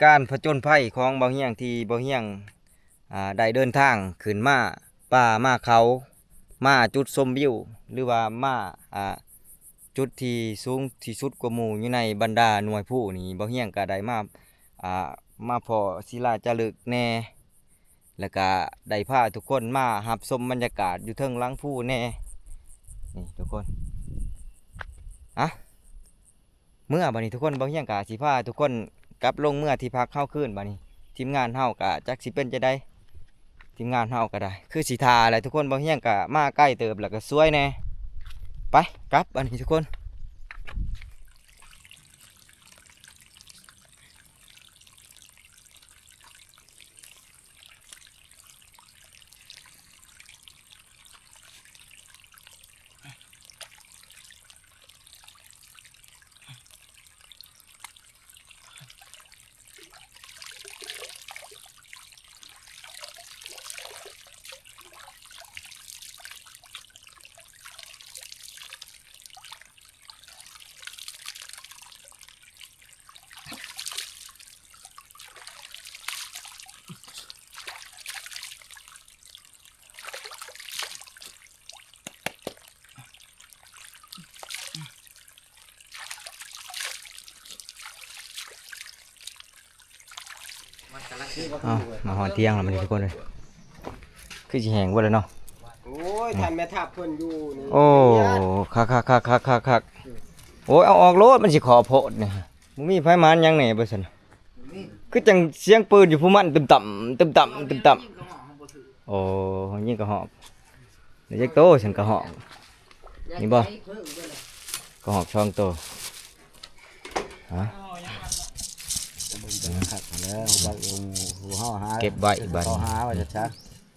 ການຜະຈົນໄພຂອງເບົາຮຽງ ທີ່ເບົາຮຽງ ອ່າ ໄດ້ເດີນທາງຂຶ້ນມາປ່າມາເຂົາ ມາຈຸດຊົມວິວ ຫຼືວ່າມາ ອ່າ ຈຸດທີ່ສູງທີ່ສຸດກວ່າໝູ່ຢູ່ໃນບັນດາໜ່ວຍພູນີ້ ເບົາຮຽງກະໄດ້ມາ ອ່າ ມາພໍ້ສິລາຈາລຶກແດ່ ແລ້ວກະໄດ້ພາທຸກຄົນມາຮັບຊົມບັນຍາກາດຢູ່ເທິງຫຼັງພູແດ່ ນີ້ທຸກຄົນ. ອະ ເມືອບາດນີ້ທຸກຄົນ ເບົາຮຽງກະຊິພາທຸກຄົນກັບລົງເມືອທີ່ພັກເຮົາຄືນບາດນີ້. ທີມງານເຮົາກະຈັກຊິເປັນຈັ່ງໃດ ທີມງານເຮົາກໍໄດ້ ຄືຊິຖ້າແຫຼະທຸກຄົນ. ເບົາຮຽງກະມາໄກເຕີບ ແລ້ວກໍສວຍແດ່. ໄປ ກັບບາດນີ້ທຸກຄົນ. ເອົາ ມາຮອດທ່ຽງແລ້ວບັດນີ້ທຸກຄົນເອີຍ. ຄືຊິແຫ້ງເບິດແລ້ວເນາະ. ໂອ້ຍ ທ່ານແມ່ທັບເພິ່ນຢູ່ນີ້ ໂອ້ ຄັກໆໆໆໆ ໂອ້ຍ ເອົາອອກໂລດ ມັນຊິຂໍໂພດນີ້. ບໍ່ມີໃຜມານຫຍັງແດ່ບໍ່ຊັ້ນ? ຄືຈັ່ງສຽງປືນຢູ່ຜູ້ມັນ ຕຶມຕຳ ຕຶມຕຳ ຕຶມຕຳ. ໂອ້ ຍິງກະຮອກ ໄດ້ຈັກໂຕຊັ້ນກະຮອກ? ນີ້ບໍ່? ກະຮອກສອງໂຕ. ຮະ? ເບິ່ງກັນຄັກແລ້ວ ເບິ່ງເອົາ ເກັບໄວ້ບາດນີ້ ເຂົາຫາວ່າຊັ້ນຊະ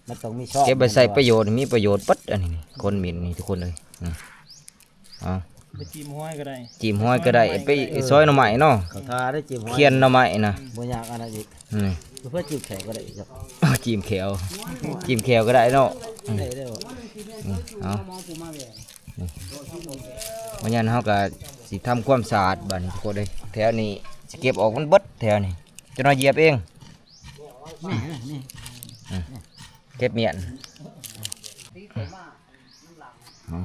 ມັນຕ້ອງມີຊອກ ເກັບໄວ້ໃຊ້ປະໂຫຍດ ມີປະໂຫຍດເບິດອັນນີ້ ຄົນໝິ່ນນີ້ທຸກຄົນເອີຍ. ອືມ ເອົາ ໄປຈີ່ມຫອຍກໍໄດ້ ຈີ່ມຫອຍກໍໄດ້ ໄປ ເອີ ຊອຍໜໍ່ໄມ້ເນາະ ເຂົາທາໄດ້ຈີ່ມຫອຍ ຂຽນໜໍ່ໄມ້ນະ ບໍ່ຍາກອັນນັ້ນອີກ ນີ້ ເພື່ອຈີ່ມແຂ້ວກໍໄດ້ ເອົາ ຈີ່ມແຂ້ວ ຈີ່ມແຂ້ວກໍໄດ້ເນາະ. ອືມ ໄດ້ແລ້ວ ອືມ ເອົາ ມື້ນີ້ເຮົາກໍຊິທຳຄວາມສະອາດບາດນີ້ທຸກຄົນເອີຍ ແຖວນີ້ຊິເກັບອອກມັນເບິດແຖວນີ້ ຈະໜ້ອຍຢຽບເອງ ນີ້ ນີ້ ອືມ ເກັບມ້ຽນ ເອົາ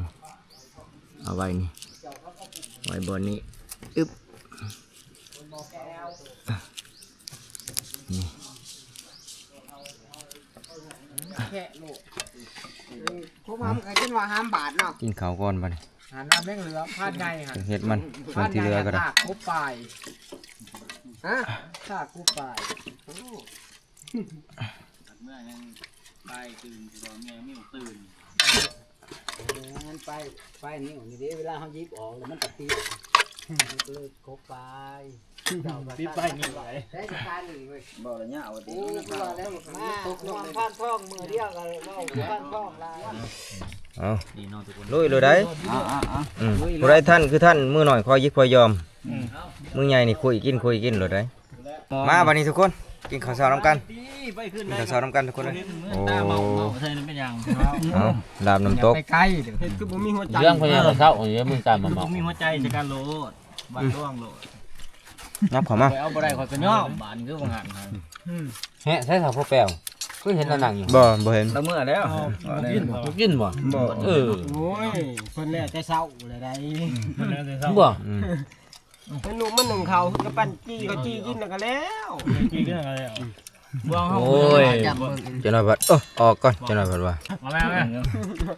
ເອົາໄວ້ນີ້ ໄວ້ບ່ອນນີ້ ອຶບ ນີ້ ແຄະໂລດ ເອີ ພວກມັນກໍກິນວ່າຫ້າມບາດເນາະ ກິນເຂົ້າກ່ອນບາດນີ້ ຫານ້ຳແມງເຫຼືອມ ພານໃຫຍ່ຫັ້ນ ເຮັດມັນ ພານໃຫຍ່ຫັ້ນ ທີ່ເຫຼືອກໍໄດ້ ທາກກົບປາຍ ຮະ ທາກກົບປາຍ ໂອ້ ເມື່ອຍັງໄປຕື່ນ ທີ່ວ່າແມ່ມີຕື່ນ ແມ່ນໄປ ໄປນິ້ວນີ້ເດ້ ເວລາເຮົາຫຍິບອອກແລ້ວມັນກະຕິດ ມັນກໍເລີຍກົບປາຍ ຕິດໄປນີ້ໄປ ໄດ້ສະການນີ້ເວີຍ ບໍ່ລະຍະວ່າຕິ ໂອ້ ຄືວ່າແລ້ວ ມາ ຕກລົງ ພານທອງ ມື້ດຽວກໍເວົ້າພານທອງຫຼາຍ ເອົາ ນີ້ເນາະທຸກຄົນ ລຸຍໂລດໄດ໋ ອ່າໆ ອືມ ຜູ້ໃດທັນຄືທັນ ມືນ້ອຍຄອຍຍິກຄອຍຢອມ ອືມ ມືໃຫຍ່ນີ້ຄຸຍກິນ ຄຸຍກິນໂລດໄດ໋. ມາບັດນີ້ທຸກຄົນ ກິນເຂົ້າເຊົ້ານຳກັນ ກິນເຂົ້າເຊົ້ານຳກັນທຸກຄົນເອີຍ. ໂອ້ ຕາເມົາ ເມົາໃສ່ເປັນຫຍັງ ເອົາ ດາບນ້ຳຕົກ ໄປໄກ ເຮັດຄືບໍ່ມີຫົວໃຈ ເລື່ອງເພິ່ນເຂົ້າເຈົ້າ ເອີ ມື້ເຊົ້າມາເມົາ ບໍ່ມີຫົວໃຈໃສ່ກັນໂລດ ບັດດວງໂລດ ຫຍັບເຂົ້າມາ ຂ້ອຍເອົາບໍ່ໄດ້ ຂ້ອຍກໍຍອມ ບາດນີ້ຄືວ່າຫັ້ນ ອືມ ແຮະ ໃສສາວພໍ່ແປ້ວ ຄືເຫັນລາວນັ່ງຢູ່ ບໍ່ ບໍ່ເຫັນ ລາວເມືອແລ້ວ ບໍ່ກິນບໍ່ ບໍ່ກິນບໍ່ ບໍ່ ເອີ ໂອ້ຍ ເພິ່ນແລ້ວແຕ່ເຊົ້າແລ້ວໃດ ເພິ່ນແລ້ວແຕ່ເຊົ້າ ບໍ່ ອືມ ເຫັນໜຸ່ມມັນໜຶ້ງເຂົ້າ ກໍປັ່ນຈີ່ ກໍຈີ່ກິນແລ້ວກໍແລ້ວ ຈີ່ກິນແລ້ວກໍແລ້ວ ບໍ່ເຮົາ ໂອ້ຍ ຈັກໜ້ອຍບັດ ເອີ ອອກກ່ອນ ຈັກໜ້ອຍບັດວ່າ ມາແລ້ວ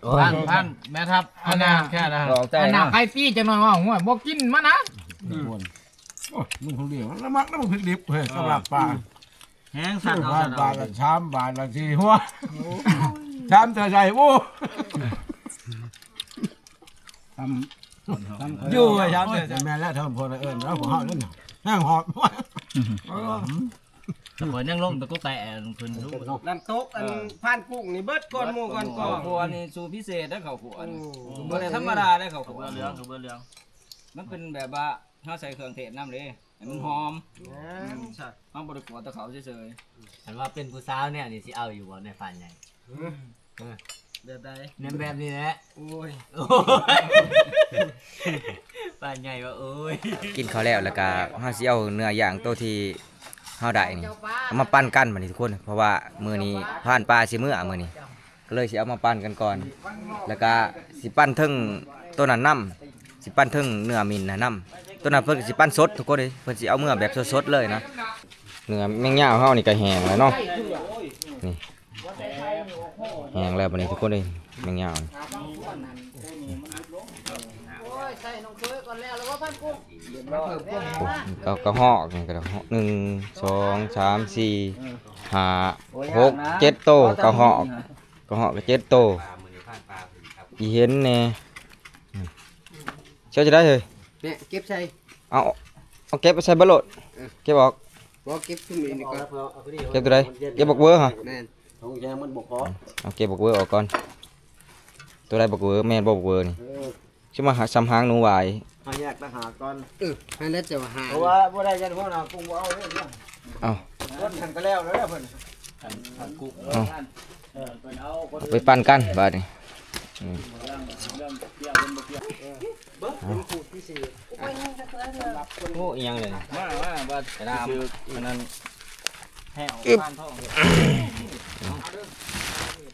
ໂອ້ຍ ທ່ານ ທ່ານແມ່ທັບ ອັນນ່າ ແຄ່ນັ້ນ ອັນນ່າ ໄປຕີຈັກໜ້ອຍວ່າ ໂອ້ຍ ບໍ່ກິນມານະ ອືມ ໂອ້ຍ ລຸງຄົນດຽວ ລະມັກນະ ບັກພິກດິບ ເຮີ້ຍ ສຳລັບປາ ແຮງສັ່ນເອົາ ບາດ ສາມບາດລະສີ່ຫົວ ສາມເທື່ອໃສ່ ໂອ້ ຢູ່ໄວ້ ສາມເທື່ອໃສ່ ແມ່ນແລ້ວ ເຖິງພໍໄດ້ເອີ້ນ ແລ້ວພວກເຮົານັ້ນ ແຮງຫອບ ແຕ່ຂ້ອຍຍັງລົງແຕ່ກົກແຕະເພິ່ນ ນ້ຳຕົກອັນ ເອີ ພານກຸ້ງນີ້ເບິດກ່ອນໝູ່ກ່ອນກອງ ເຂົ້າຂົ້ວນີ້ສູດພິເສດເດ້ ເຂົ້າຂົ້ວນີ້ ໂອ້ ບໍ່ໄດ້ທຳມະດາເດ້ ເຂົ້າຂົ້ວ ເຂົ້າຂົ້ວເຫຼືອງ ເຂົ້າຂົ້ວເຫຼືອງ ມັນເປັນແບບວ່າ ເຮົາໃສ່ເຄື່ອງເທດນຳເດ້ ໃຫ້ມັນຫອມ ແມ່ນຊະ ເຮົາບໍ່ໄດ້ຂົ້ວແຕ່ເຂົ້າເສີຍໆ ຄັນວ່າເປັນຜູ້ສາວແນວນີ້ ຊິເອົາຢູ່ບໍ່ ໃນພານໃຫຍ່? ເອີ ແບບໃດ? ແນວແບບນີ້ແຫຼະ ໂອ້ຍ ໂອ້ຍ ພານໃຫຍ່ວ່າ ໂອ້ຍ ກິນເຂົ້າແລ້ວ ແລ້ວກະເຮົາຊິເອົາເນື້ອຢ່າງໂຕທີ່ເຮົາໄດ້ນີ້ ເອົາມາປັນກັນບັດນີ້ທຸກຄົນ ເພາະວ່າມື້ນີ້ພານປ່າຊິເມືອ ມື້ນີ້ ກໍເລີຍຊິເອົາມາປັ່ນກັນກ່ອນ ແລ້ວກະຊິປັ່ນເທິງໂຕນັ້ນນຳ ຊິປັ່ນເທິງເນື້ອໝິ່ນນະນຳ ໂຕນັ້ນເພິ່ນກໍຊິປັ່ນສົດທຸກຄົນເອີຍ ເພິ່ນຊິເອົາເມືອແບບສົດໆເລີຍນະ. ເນື້ອແມງຍາວເຮົານີ້ກໍແຫ້ງແລ້ວເນາະ ນີ້ ແຫ້ງແລ້ວບັດນີ້ທຸກຄົນເອີຍ ແມງຍາວນີ້ ໂອ້ຍ ໃສ່ນ້ອງເຄີຍກ່ອນແລ້ວ ແລ້ວວ່າພັນກຸ້ງ ໂອ້ ກະ ກະຮອກນີ້ກໍໄດ້ ໜຶ່ງ ສອງ ສາມ ສີ່ ຫ້າ ຫົກ ເຈັດໂຕ ກະຮອກ ກະຮອກກໍເຈັດໂຕ ອີເຫັນແດ່ ເຈົ້າຈະໄດ້ເຮີ້ຍ ແມ່ເກັບໃສ່ ເອົາ ເອົາເກັບໃສ່ເບິດໂລດ ເອີ ເກັບອອກ ບໍ່ເກັບຊຸມນີ້ກ່ອນ ເກັບໂຕໃດ ເກັບບັກເວີຫະ ແມ່ນ ເອົາເກັບບັກເວີອອກກ່ອນ ໂຕໃດບັກເວີ ແມ່ນບໍ່ບັກເວີນີ້ ເອີ ຊິມາຫາ ຊຳຫາງໜູຫວາຍ ເຮົາແຍກຕ່າງຫາກກ່ອນ ເອີ ຫັ້ນແຫຼະ ເຈົ້າຫາ ເພາະວ່າບໍ່ໄດ້ ຢ້ານຫົວໜ້າກຸ້ງບໍ່ເອົາເດ້ ເອົາ ເພິ່ນຫັ້ນກໍແລ້ວແລ້ວເພິ່ນ ເອົາ ເອີ ເພິ່ນເອົາ ໄປປັ່ນກັນບາດນີ້ ອືມ ໂອ້ ອີ່ຫຍັງເລີຍ ມາ ມາ ບາດ ອັນນັ້ນ ແຫ້ວ ປານທອງ ເ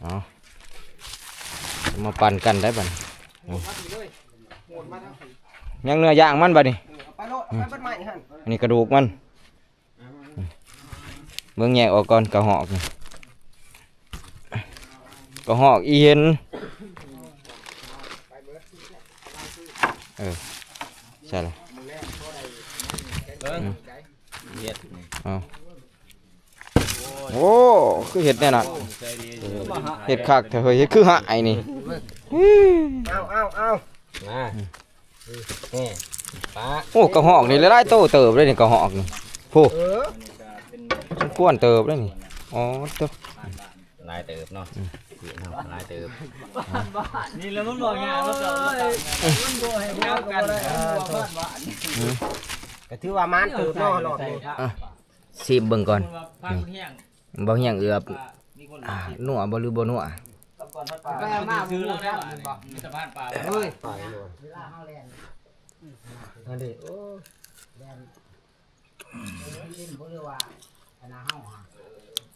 ອົາ ມາປັ່ນກັນໄດ້ບັດນີ້ ຍັງເນື້ອຢ່າງມັນບັດນີ້ ເອີ ເອົາໄປໂລດ ເອົາໄປເບິດໄມ້ຫັ້ນ ອັນນີ້ກະດູກມັນ ເບິ່ງແຍກອອກກ່ອນ ກະຮອກນີ້ ກະຮອກອີ່ເຫັນ ເອີ ໃຊ່ລະ ເບິ່ງ ອືມ ເຮັດນີ້ ເອົາ ໂອ້ ຄືເຮັດແນວນັ້ນ ເຮັດຄັກແທ້ເຮີ້ຍ ເຮັດຄືຫາຍນີ້ ເອົາ ເອົາ ເອົາ ມາ ນີ້ ປາ ໂອ້ ກະຮອກນີ້ຫຼາຍໆໂຕເຕີບເດ້ນີ້ ກະຮອກນີ້ ໂອ້ ເອີ ສົມຄວນເຕີບເດ້ນີ້ ອໍ ໂຕ ຫຼາຍເຕີບເນາະ ອືມ ເນາະ ຫຼາຍເຕີບ ນີ້ແຫຼະມັນບອກຍາກເນາະ ມັນບໍ່ໃຫ້ກັບກັນ ອືມ ກະຖືວ່າໝານເຕີບເນາະ ຮອບນີ້ ອ່ະ ຊີມເບິ່ງກ່ອນ ນີ້ ບໍ່ຮຽງເອືອບ ອ່າ ນົວບໍ່ ຫຼືບໍ່ນົວ ໄປເອົາມາ ຊື້ແລ້ວໄດ້ບາດນີ້ ມີແຕ່ຜ່ານປ່າ ເຮີ້ຍ ອັນນີ້ ໂອ້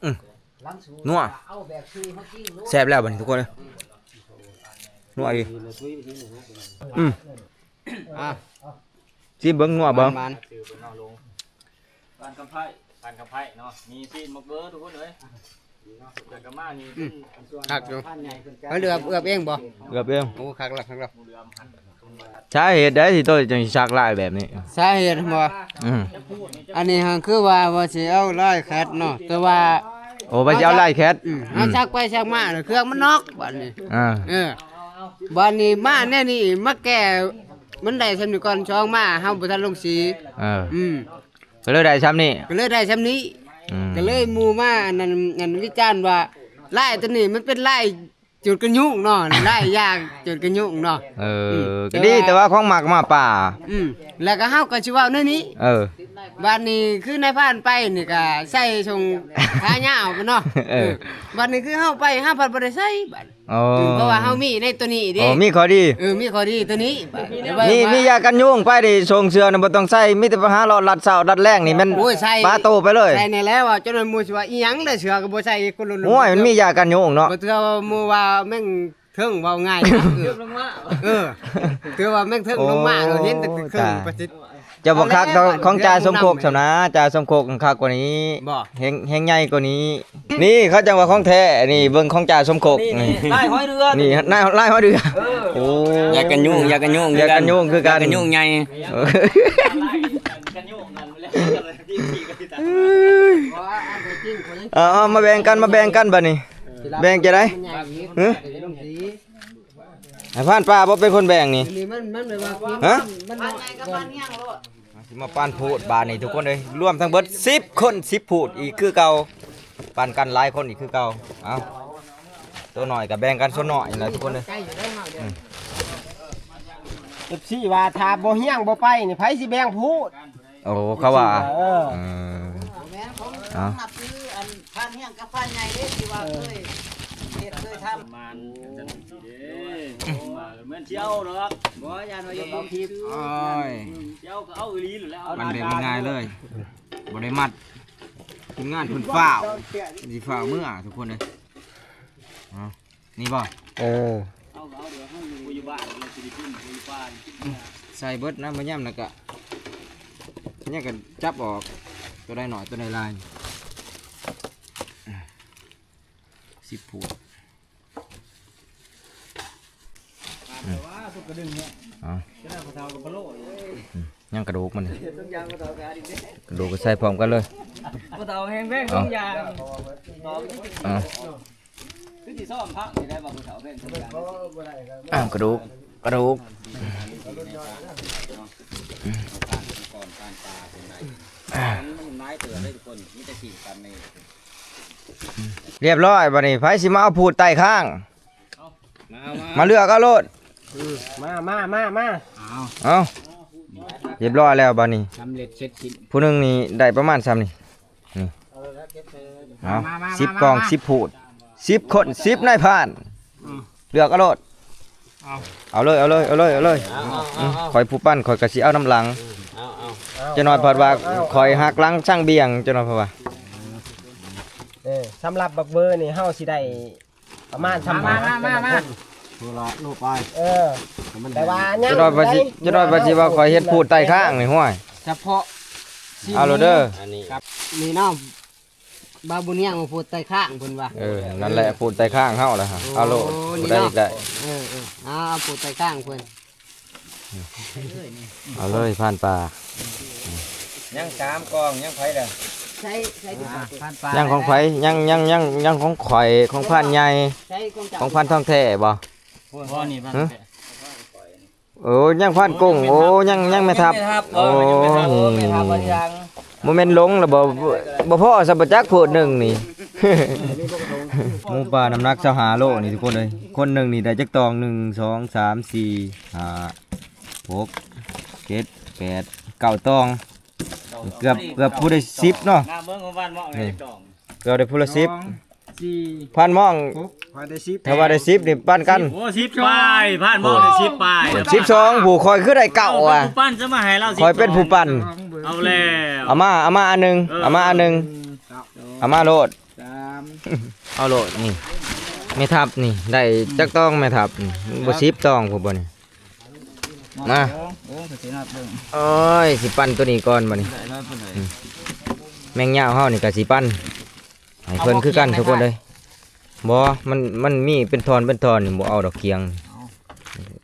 ອືມ ນົວ ແຊບແລ້ວບັດນີ້ທຸກຄົນເອີຍ ນົວອີ່ຫຼີ ອືມ ອ່ະ ຊີມເບິ່ງ ນົວບໍ່ ໝານໆ ບ້ານຄຳໄພ ບ້ານຄຳໄພເນາະ ມີຊີ້ນໝາກເບີທຸກຄົນເອີຍ ແລ້ວກະມານີ້ ອືມ ຄັກຢູ່ ເຮົາເລືອກເອືອບເອງບໍ່ ເອືອບເອງ ໂອ້ ຄັກລະ ຄັກລະ ສາເຫດໃດທີ່ໂຕຈັ່ງຊິສັກລາຍແບບນີ້ ສາເຫດບໍ່ ອືມ ອັນນີ້ຫັ້ນຄືວ່າ ວ່າຊິເອົາລາຍແຄັດເນາະ ແຕ່ວ່າ ໂອ້ ວ່າຊິເອົາລາຍແຄັດ ອືມ ອືມ ເຮົາສັກໄປສັກມາແລ້ວເຄື່ອງມັນນອກບາດນີ້ ອ່າ ເອີ ບາດນີ້ມາແນວນີ້ ມາແກ້ ມັນໄດ້ຊ່ຳນີ້ກ່ອນ ສອງມາເຮົາບໍ່ທັນລົງສີ ເອີ ອືມ ກໍເລີຍໄດ້ຊ່ຳນີ້ ກໍເລີຍໄດ້ຊ່ຳນີ້ ອືມ ກໍເລີຍໝູ່ມາ ອັນນັ້ນ ອັນວິຈານວ່າ ລາຍໂຕນີ້ມັນເປັນລາຍຈູດກັນຍຸງເນາະ ລາຍຢາກຈູດກັນຍຸງເນາະ ເອີ ອືມ ກໍດີ ແຕ່ວ່າ ແຕ່ວ່າຂອງໝາກໝາປ່າ ອືມ ແລ້ວກໍເຮົາກໍຊິເວົ້າແນວນີ້ ເອີ ບາດນີ້ຄືນາຍພານໄປນີ້ກໍໃສ່ຊົງຂາຍາວເນາະ ເອີ ເອີ ບາດນີ້ຄືເຮົາໄປ ເຮົາພັດບໍ່ໄດ້ໃສ່ບາດ ອໍ ເພາະວ່າເຮົາມີໃນໂຕນີ້ເດ້ ອໍ ມີຂໍ້ດີ ເອີ ມີຂໍ້ດີໂຕນີ້ ມີ ມີຢາກັນຍຸງໄປເດ້ ຊົງເສື້ອນະບໍ່ຕ້ອງໃສ່ ມີແຕ່ໄປຫາເລາະລັດເຊົ້າລັດແລງນີ້ແມ່ນ ໂອ້ຍ ໃສ່ ປາໂຕໄປເລີຍ ໃສ່ແນ່ແລ້ວ ຈົນໝູ່ຊິວ່າອີ່ຫຍັງເດ້ ເສື້ອກໍບໍ່ໃສ່ ໂອ້ຍ ມັນມີຢາກັນຍຸງເນາະ ບໍ່ເທື່ອໝູ່ວ່າແມງເຖິງ ເວົ້າງ່າຍ ເອີ ເຖິງລົງມາ ເອີ ຖືວ່າແມງເຖິງລົງມາ ໂອ້ ເຮົາເຫັນແຕ່ເຄິ່ງ ຕາຍ ປະສິດ ເຈົ້າບໍ່ຄັກເທົ່າຂອງຈ່າສົມຄົກຊຳນະ ຈ່າສົມຄົກຄັກກວ່ານີ້ ບໍ່ ແຮງ ແຮງໃຫຍ່ກວ່ານີ້ ນີ້ເຂົາຈັ່ງວ່າຂອງແທ້ ນີ້ເບິ່ງຂອງຈ່າສົມຄົກ ນີ້ ນີ້ ລາຍຫອຍເດືອ ນີ້ ລາຍ ລາຍຫອຍເດືອ ເອີ ໂອ້ ຢາກັນຍຸງ ຢາກັນຍຸງ ຢາກັນຍຸງຄືກັນ ຢາກັນຍຸງໃຫຍ່ ເອີ ເອົາ ເອົາ ມາແບ່ງກັນ ມາແບ່ງກັນບັດນີ້ ແບ່ງຈັ່ງໃດ ຫື ໃຫ້ພານປ່າບໍ່ເປັນຄົນແບ່ງນີ້ ນີ້ມັນ ມັນແບບວ່າ ຮະ ມັນນ້ອຍກ່ອນ ຊິມາປັ້ນພູດບາດນີ້ທຸກຄົນເອີຍ ລວມທັງເບິດສິບຄົນ ສິບພູດອີກຄືເກົ່າ ປັ້ນກັນຫຼາຍຄົນອີກຄືເກົ່າ ເອົາ ໂຕນ້ອຍກໍແບ່ງກັນສ່ວນນ້ອຍນີ້ແຫຼະທຸກຄົນເອີຍ ອືມ ເອັຟຊີ ວ່າຖ້າບໍ່ຮຽງບໍ່ໄປນີ້ ໃຜຊິແບ່ງພູດ ໂອ້ ເຂົາວ່າ ເອີ ອືມ ແມ່ນຂອງ ເອົ້າ ນັບຖືອັນພານຮຽງກັບພານໃຫຍ່ເດ້ ທີ່ວ່າເຄີຍເຮັດເຄີຍທຳ ປະມານຈັ່ງຊີ້ເດ້ ອືມ ວ່າແມ່ນຊິເອົາດອກ ບໍ່ ຢ້ານວ່າຢູ່ໃນຄລິບ ໂອ້ຍ ຊິເອົາກໍເອົາອີ່ຫຼີແຫຼະ ມັນແບບງ່າຍໆເລີຍ ບໍ່ໄດ້ມັດ ທີມງານເພິ່ນຟ້າວ ຊິຟ້າວເມືອທຸກຄົນເອີຍ ເອົາ ນີ້ບໍ່ ເອີ ເອົາ ເອົາ ດຽວເຮົາຢູ່ ບໍ່ຢູ່ບ້ານ ເຮົາຊິໄດ້ກິນ ບໍ່ຢູ່ປ່າ ໃສ່ເບິດນະ ມາຍາມນັ້ນກະ ຍາມກະຈັບອອກ ໂຕໃດໜ້ອຍ ໂຕໃດຫຼາຍ ສິບພູດ ອືມ ເອົາ ອືມ ຍັງກະດູກມັນນີ້ ກະດູກກໍໃສ່ພ້ອມກັນເລີຍ ບໍ່ເອົາແຮງແພງ ເອົາ ທຸກຢ່າງ ເອົາ ຄືຊິຊ້ອມພັກນີ້ໄດ້ບໍ່ຜູ້ເຖົ້າເພິ່ນ ອ້າວ ກະດູກ ກະດູກ ຮຽບຮ້ອຍ ບັດນີ້ໃຜຊິມາເອົາພູດໄຕ້ຄ້າງ ມາ ມາ ມາເລືອກເອົາໂລດ ອືມ ມາ ມາ ມາ ມາ ເອົາ ເອົາ ຮຽບຮ້ອຍແລ້ວບັດນີ້ ສຳເລັດເສັດສິ້ນ ຜູ້ໜຶ່ງນີ້ໄດ້ປະມານຊ່ຳນີ້ ນີ້ ເອົາ ມາ ມາ ສິບ ມາ ກ່ອງ ມາ ສິບພູດ ສິບຄົນ ສິບນາຍພານ ອືມ ເລືອກເອົາໂລດ ເອົາ ເອົາເລີຍ ເອົາເລີຍ ເອົາເລີຍ ເອົາເລີຍ ເອົາ ເອົາ ອືມ ເອົາ ຂ້ອຍຜູ້ປັນ ຂ້ອຍກໍຊິເອົານຳຫຼັງ ເອົາ ເອົາ ເອົາ ຈັກໜ້ອຍເພິ່ນວ່າ ເອົາ ຂ້ອຍຫັກຫຼັງຊ່າງບ່ຽງ ຈັກໜ້ອຍເພິ່ນວ່າ ເອີ ສຳລັບບັກເບີນີ້ ເຮົາຊິໄດ້ ປະມານຊ່ຳ ມາ ມາ ມາ ມາ ຄົນລະໂລປາຍ ເອີ ແຕ່ວ່າຍັງ ຈັກໜ້ອຍວ່າຊິ ຈັກໜ້ອຍວ່າຊິວ່າຂ້ອຍເຮັດພູດໄຕ້ຄ້າງນີ້ ຫ້ວຍ ສະເພາະ ເອົາໂລດເດີ ອັນນີ້ ນີ້ເນາະ ບ່າວບຸນຮຽງມາໂພດໃຕ້ຂ້າງເພິ່ນວ່າ. ເອີ ນັ້ນແຫຼະ ໂພດໃຕ້ຂ້າງເຮົາລະ ໂອ້ ເອົາໂລດ ນີ້ເນາະ ຜູ້ໃດຢາກໄດ້. ເອີໆ ເອົາ ເອົາໂພດໃຕ້ຂ້າງເພິ່ນ. ເອົາເລີຍ ພານປ່າ ຍັງສາມກອງ ຍັງໃຜລະ? ໃສ່ ໃສ່ ອ່າ ພານປ່າ ຍັງຂອງໃຜ? ຍັງ ຍັງ ຍັງ ຍັງຂອງຂ້ອຍ ຂອງພານໃຫຍ່ ໃສ່ຂອງເຈົ້າ ຂອງພານທອງແທ້ບໍ່? ບໍ່ ນີ້ພານ ຮະ? ແທ້. ໂອ້ ຍັງພານກົງ ໂອ້ ຍັງ ຍັງແມ່ທັບ ແມ່ທັບ ໂອ້ ຍັງແມ່ທັບ ໂອ້ ແມ່ທັບວ່າຍັງ ບໍ່ແມ່ນຫຼົງລະບໍ່ ບໍ່ພໍຊະບໍ່ຈັກ ໂພດໜຶ່ງນີ້ ໝູປ່ານ້ຳໜັກຊາວຫ້າໂລນີ້ທຸກຄົນເອີຍ. ຄົນໜຶ່ງນີ້ໄດ້ຈັກຕອງ? ໜຶ່ງ ສອງ ສາມ ສີ່ ຫ້າ ຫົກ ເຈັດ ແປດ ເກົ້າຕອງ ເກືອບ ເກືອບຜູ້ໄດ້ສິບເນາະ ເບິ່ງຂອງບ້ານເມາະ ນີ້ ເກືອບໄດ້ຜູ້ລະສິບ ສອງ ສີ່ ພັນມອງ ຫົກ ຂ້ອຍໄດ້ສິບ ຖ້າວ່າໄດ້ສິບນີ້ປັນກັນ ໂອ້ ສິບປາຍ ພານມອງໄດ້ສິບປາຍ ສິບສອງ ຜູ້ ຂ້ອຍຄືໄດ້ເກົ້າ ເອົາ ວ່າ ຜູ້ປັນຈະມາໃຫ້ລາວ ຂ້ອຍເປັນຜູ້ປັນ ເອົາແລ້ວ ເອົາມາ ເອົາມາອັນໜຶ່ງ ເອີ ເອົາມາອັນໜຶ່ງ ເອົາມາໂລດ ສາມ ເອົາໂລດນີ້ ແມ່ທັບນີ້ ໄດ້ຈັກຕອງແມ່ທັບນີ້ ບໍ່ສິບຕອງພຸ້ນບໍ່ນີ້ ມາ ເອີ ເອີ ຂ້ອຍຊິນັບເບິ່ງ ໂອ້ຍ ຊິປັນໂຕນີ້ກ່ອນບັດນີ້ ໄດ້ຫຼາຍປານໃດ ອືມ ແມງຍາວເຮົານີ້ກະຊິປັນ ໃຫ້ເພິ່ນຄືກັນທຸກຄົນເອີຍ. ບໍ່ ມັນ ມັນມີເປັນທ່ອນເປັນທ່ອນນີ້ ບໍ່ເອົາດອກກຽງ ເອົາ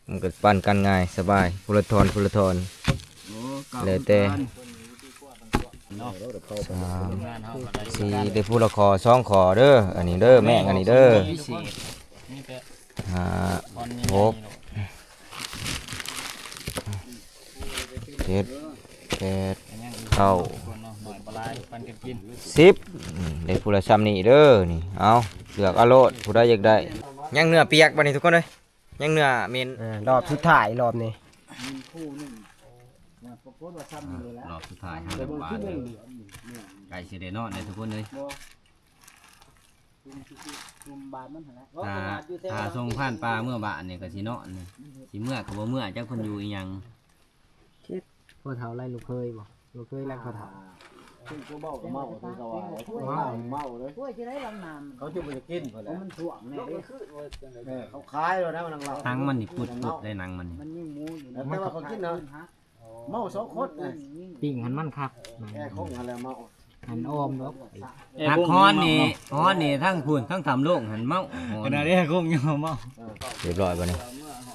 ມັນກໍປັນກັນງ່າຍສະບາຍ ຄົນລະທ່ອນ ຄົນລະທ່ອນ ໂອ້ ແລ້ວແຕ່ ເນາະ ສາມ ສີ່ ໄດ້ຜູ້ລະຂໍ້ສອງຂໍ້ເດີ ອັນນີ້ເດີ ແມງອັນນີ້ເດີ ມີແຕ່ ຫ້າ ຫົກ ເຈັດ ແປດ ເກົ້າ ສິບ ອືມ ໄດ້ຜູ້ລະຊ່ຳນີ້ເດີ ນີ້ ເອົາ ເລືອກເອົາໂລດ ຜູ້ໃດຢາກໄດ້ ຍັງເນື້ອປຽກບັດນີ້ທຸກຄົນເອີຍ ຍັງເນື້ອເໝັນ ເອີ ລອບສຸດທ້າຍ ລອບນີ້ ອ່າ ລອບສຸດທ້າຍ ເຮົາຈະຫວານ ໃກ້ຊິໄດ້ນອນແລ້ວທຸກຄົນເອີຍ. ຖ້າ ຖ້າສົ່ງພານປ່າເມືອບ້ານນີ້ກໍຊິເນາະ ຊິເມືອກໍບໍ່ເມືອ ຈັກເພິ່ນຢູ່ອີ່ຫຍັງ. ພໍ່ເຖົ້າໄລ່ລູກເຂີຍບໍ່? ລູກເຂີຍໄລ່ພໍ່ເຖົ້າ. ເຂົາຈະບໍ່ຢາກກິນພຸ້ນແຫຼະ ເຂົາຂາຍແລ້ວນະ ໜັງມັນນີ້ປຸດໆ ໄດ້ໜັງມັນນີ້ ແຕ່ວ່າເຂົາກິນນະ. ເມົາສອງຄົນ ປີ້ງຫັ້ນມັນຄັກ ແອຄົງຫັ້ນແຫຼະເມົາ ຫັ້ນອອມດອກ ແອຄົງ ຮັກຮ້ອນນີ້ ຮ້ອນນີ້ທັງພຸ້ນ ທັງຖ້ຳໂລງຫັ້ນເມົາ ຂະໜາດແອຄົງຍັງເມົາ. ຮຽບຮ້ອຍບັດນີ້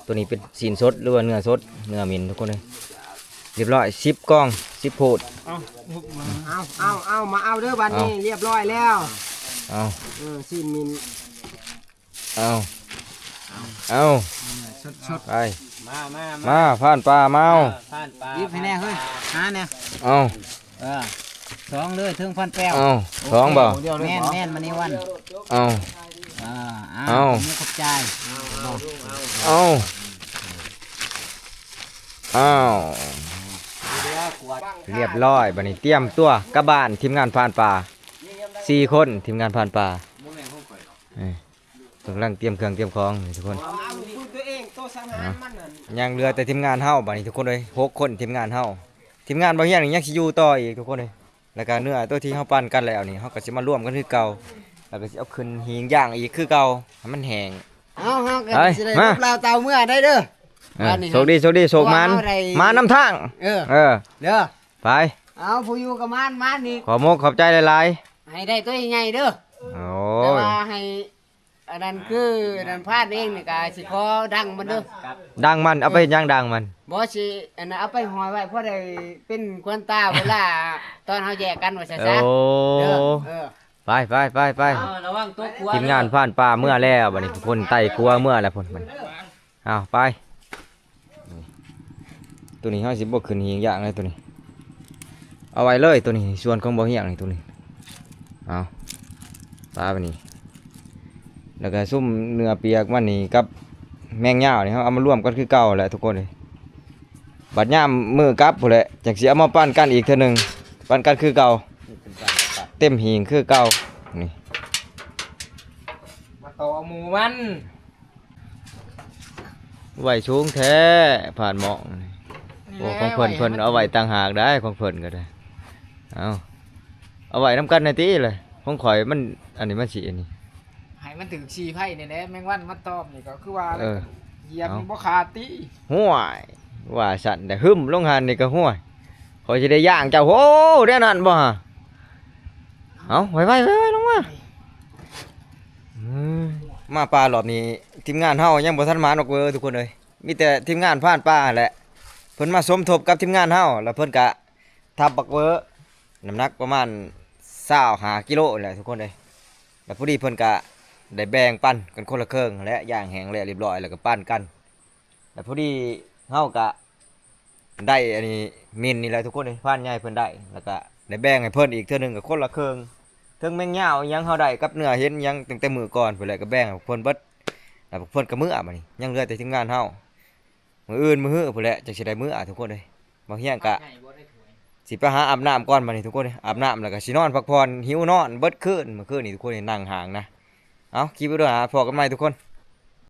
ໂຕນີ້ເປັນຊີ້ນສົດ ຫຼືວ່າເນື້ອສົດ ເນື້ອເໝັນທຸກຄົນເອີຍ. ຮຽບຮ້ອຍ ສິບກອງ ສິບໂພດ ເອົາ ເອົາ ເອົາ ມາເອົາເດີບັດນີ້ ຮຽບຮ້ອຍແລ້ວ ເອົາ ເອີ ຊີ້ນເໝັນ. ເອົາ ເອົາ ເອົາ ສົດໆ ໄປ ມາ ມາ ມາ ມາ ພານປ່າ ມາເອົາ ເອີ ພານປ່າ ຫຍິບໃຫ້ແດ່ເຮີ້ຍ ຫາແດ່ ເອົາ ເອີ ສອງເລີຍ ເທິງພັນແປ້ວ ເອົາ ສອງບໍ່? ແມ່ນໆ ມະນີວັນ ເອົາ ເອີ ເອົາ ຂອບໃຈ ເອົາ ເອົາ ຮຽບຮ້ອຍ ບັດນີ້ຕຽມຕົວກັບບ້ານ ທີມງານພານປ່າ ສີ່ຄົນ ທີມງານພານປ່າ ເອີ ກຳລັງຕຽມເຄື່ອງຕຽມຂອງນີ້ທຸກຄົນ. ຍັງເຫຼືອແຕ່ທີມງານເຮົາບາດນີ້ທຸກຄົນເອີຍ ຫົກຄົນທີມງານເຮົາ. ທີມງານບ່າວຮຽງນີ້ຍັງຊິຢູ່ຕໍ່ອີກທຸກຄົນເອີຍ. ແລ້ວກະເນື້ອໂຕທີ່ເຮົາປັນກັນແລ້ວນີ້ ເຮົາກະຊິມາລວມກັນຄືເກົ່າ ແລ້ວກະຊິເອົາຂຶ້ນຫີງຢ່າງອີກຄືເກົ່າ ໃຫ້ມັນແຫ້ງ. ເຮົາ ເຮົາກະຊິໄດ້ລົບລາວເຕົາເມືອໄດ້ເດີ. ເອີ ບາດນີ້ ໂຊກດີ ໂຊກດີ ໂຊກໝານ ມານຳທາງ. ເອີ ເອີ ເດີ ໄປ ເອົາ ຜູ້ຢູ່ກະມານ ມານີ້ ຂອບມົກຂອບໃຈຫຼາຍໆ ໃຫ້ໄດ້ໂຕໃຫຍ່ໆເດີ. ໂອ້ຍ ແຕ່ວ່າໃຫ້ ອັນນັ້ນຄື ອັນນັ້ນພາດເອງນີ້ກະຊິຂໍດັງມັນເດີ ດັງມັນ ເອົາໄປເຮັດຫຍັງດັງມັນ? ບໍ່ຊິ ອັນນັ້ນເອົາໄປຫ້ອຍໄວ້ ພໍໄດ້ເປັນຂວັນຕາເວລາຕອນເຮົາແຍກກັນວ່າຊັ້ນຊະ. ໂອ້ ເອີ ເອີ ໄປ ໄປ ໄປ ໄປ ເອົາ ລະວັງຕົກຂົວ ທີມງານພານປ່າເມືອແລ້ວ ບາດນີ້ທຸກຄົນໄຕ່ຂົວເມືອແລ້ວພຸ້ນ ເອົາໄປ. ໂຕນີ້ເຮົາຊິບໍ່ຂຶ້ນຫີງຢ່າງເລີຍ ໂຕນີ້ ເອົາໄວ້ເລີຍ ໂຕນີ້ ສ່ວນຂອງບໍ່ຮຽງນີ້ ໂຕນີ້ ເອົາ ປາໄປນີ້ ແລ້ວກະຊຸມເນື້ອປຽກມັນນີ້ກັບແມງຍາວນີ້ ເຮົາເອົາມາລວມກັນຄືເກົ່າແຫຼະທຸກຄົນເອີຍ. ບັດຍາມມື້ກັບພຸ້ນແຫຼະ ຈັ່ງຊິເອົາມາປັນກັນອີກເທື່ອໜຶ່ງ ປັນກັນຄືເກົ່າ ເຕັມຫີງຄືເກົ່າ ນີ້ ມາຕໍ່ເອົາໝູ່ມັນ. ໄວ້ສູງແທ້ ພານໝອງ. ໂອ້ ຂອງເພິ່ນ ເພິ່ນເອົາໄວ້ຕ່າງຫາກໄດ໋ ຂອງເພິ່ນກະໄດ້. ເອົາ ເອົາໄວ້ນຳກັນຫັ້ນຕິລະ ຂອງຂ້ອຍມັນ ອັນນີ້ມັນຊິອັນນີ້ ໃຫ້ມັນຖືກສີໄຟນີ້ແຫຼະ ແມງວັນມັນຕອມນີ້ກະຄືວ່າແຫຼະ ເອີ ຢຽບນີ້ບໍ່ຂາດຕິ. ຫ້ວຍ ວ່າຊັ້ນແຕ່ຫຶ້ມລົງຫັ້ນນີ້ກະ ຫ້ວຍ ຂ້ອຍຊິໄດ້ຍ່າງເຈົ້າ ໂຫ ແນວນັ້ນບໍ່ຫະ? ເອົາ ໄວໆ ໄວໆ ລົງມາ. ເອີ ມາປ່າລອບນີ້ ທີມງານເຮົາຍັງບໍ່ທັນມານອກເວີທຸກຄົນເອີຍ. ມີແຕ່ທີມງານພານປ່າຫັ້ນແຫຼະ ເພິ່ນມາສົມທົບກັບທີມງານເຮົາ ແລ້ວເພິ່ນກະທັບບັກເວີ ນ້ຳໜັກປະມານຊາວຫ້າກິໂລນີ້ແຫຼະທຸກຄົນເອີຍ. ແລ້ວພໍດີເພິ່ນກະໄດ້ແບ່ງປັນກັນຄົນລະເຄິ່ງຫັ້ນແຫຼະ ຍ່າງແຫ້ງແລ້ວລຽບຮ້ອຍ ແລ້ວກະປັນກັນ. ແລ້ວພໍດີເຮົາກະໄດ້ອັນນີ້ ມິນນີ້ແຫຼະທຸກຄົນເອີຍ ພານໃຫຍ່ເພິ່ນໄດ້ ແລ້ວກະໄດ້ແບ່ງໃຫ້ເພິ່ນອີກເທື່ອໜຶ່ງ ກະຄົນລະເຄິ່ງ. ເຖິງແມງຍາວອີ່ຫຍັງເຮົາໄດ້ກັບເນື້ອເຫັນຫຍັງຕັ້ງແຕ່ມື້ກ່ອນພຸ້ນແຫຼະ ກະແບ່ງໃຫ້ພວກເພິ່ນເບິດ. ແລ້ວພວກເພິ່ນກະເມືອບາດນີ້ ຍັງເຫຼືອແຕ່ທີມງານເຮົາ. ມື້ອື່ນມື້ຮືພຸ້ນແຫຼະ ຈັ່ງຊິໄດ້ເມືອທຸກຄົນເອີຍ. ບ່າວຮຽງກະຊິໄປຫາອາບນ້ຳກ່ອນບາດນີ້ທຸກຄົນເອີຍ. ອາບນ້ຳແລ້ວກະຊິນອນພັກຜ່ອນ ຫິວນອນເບິດຄືນ. ມື້ຄືນນີ້ທຸກຄົນເອີຍ ນັ່ງຫ້າງນະ. ເອົາ ຄລິບວິດີໂອໜ້າພໍ້ກັນໃໝ່ທຸກຄົນ.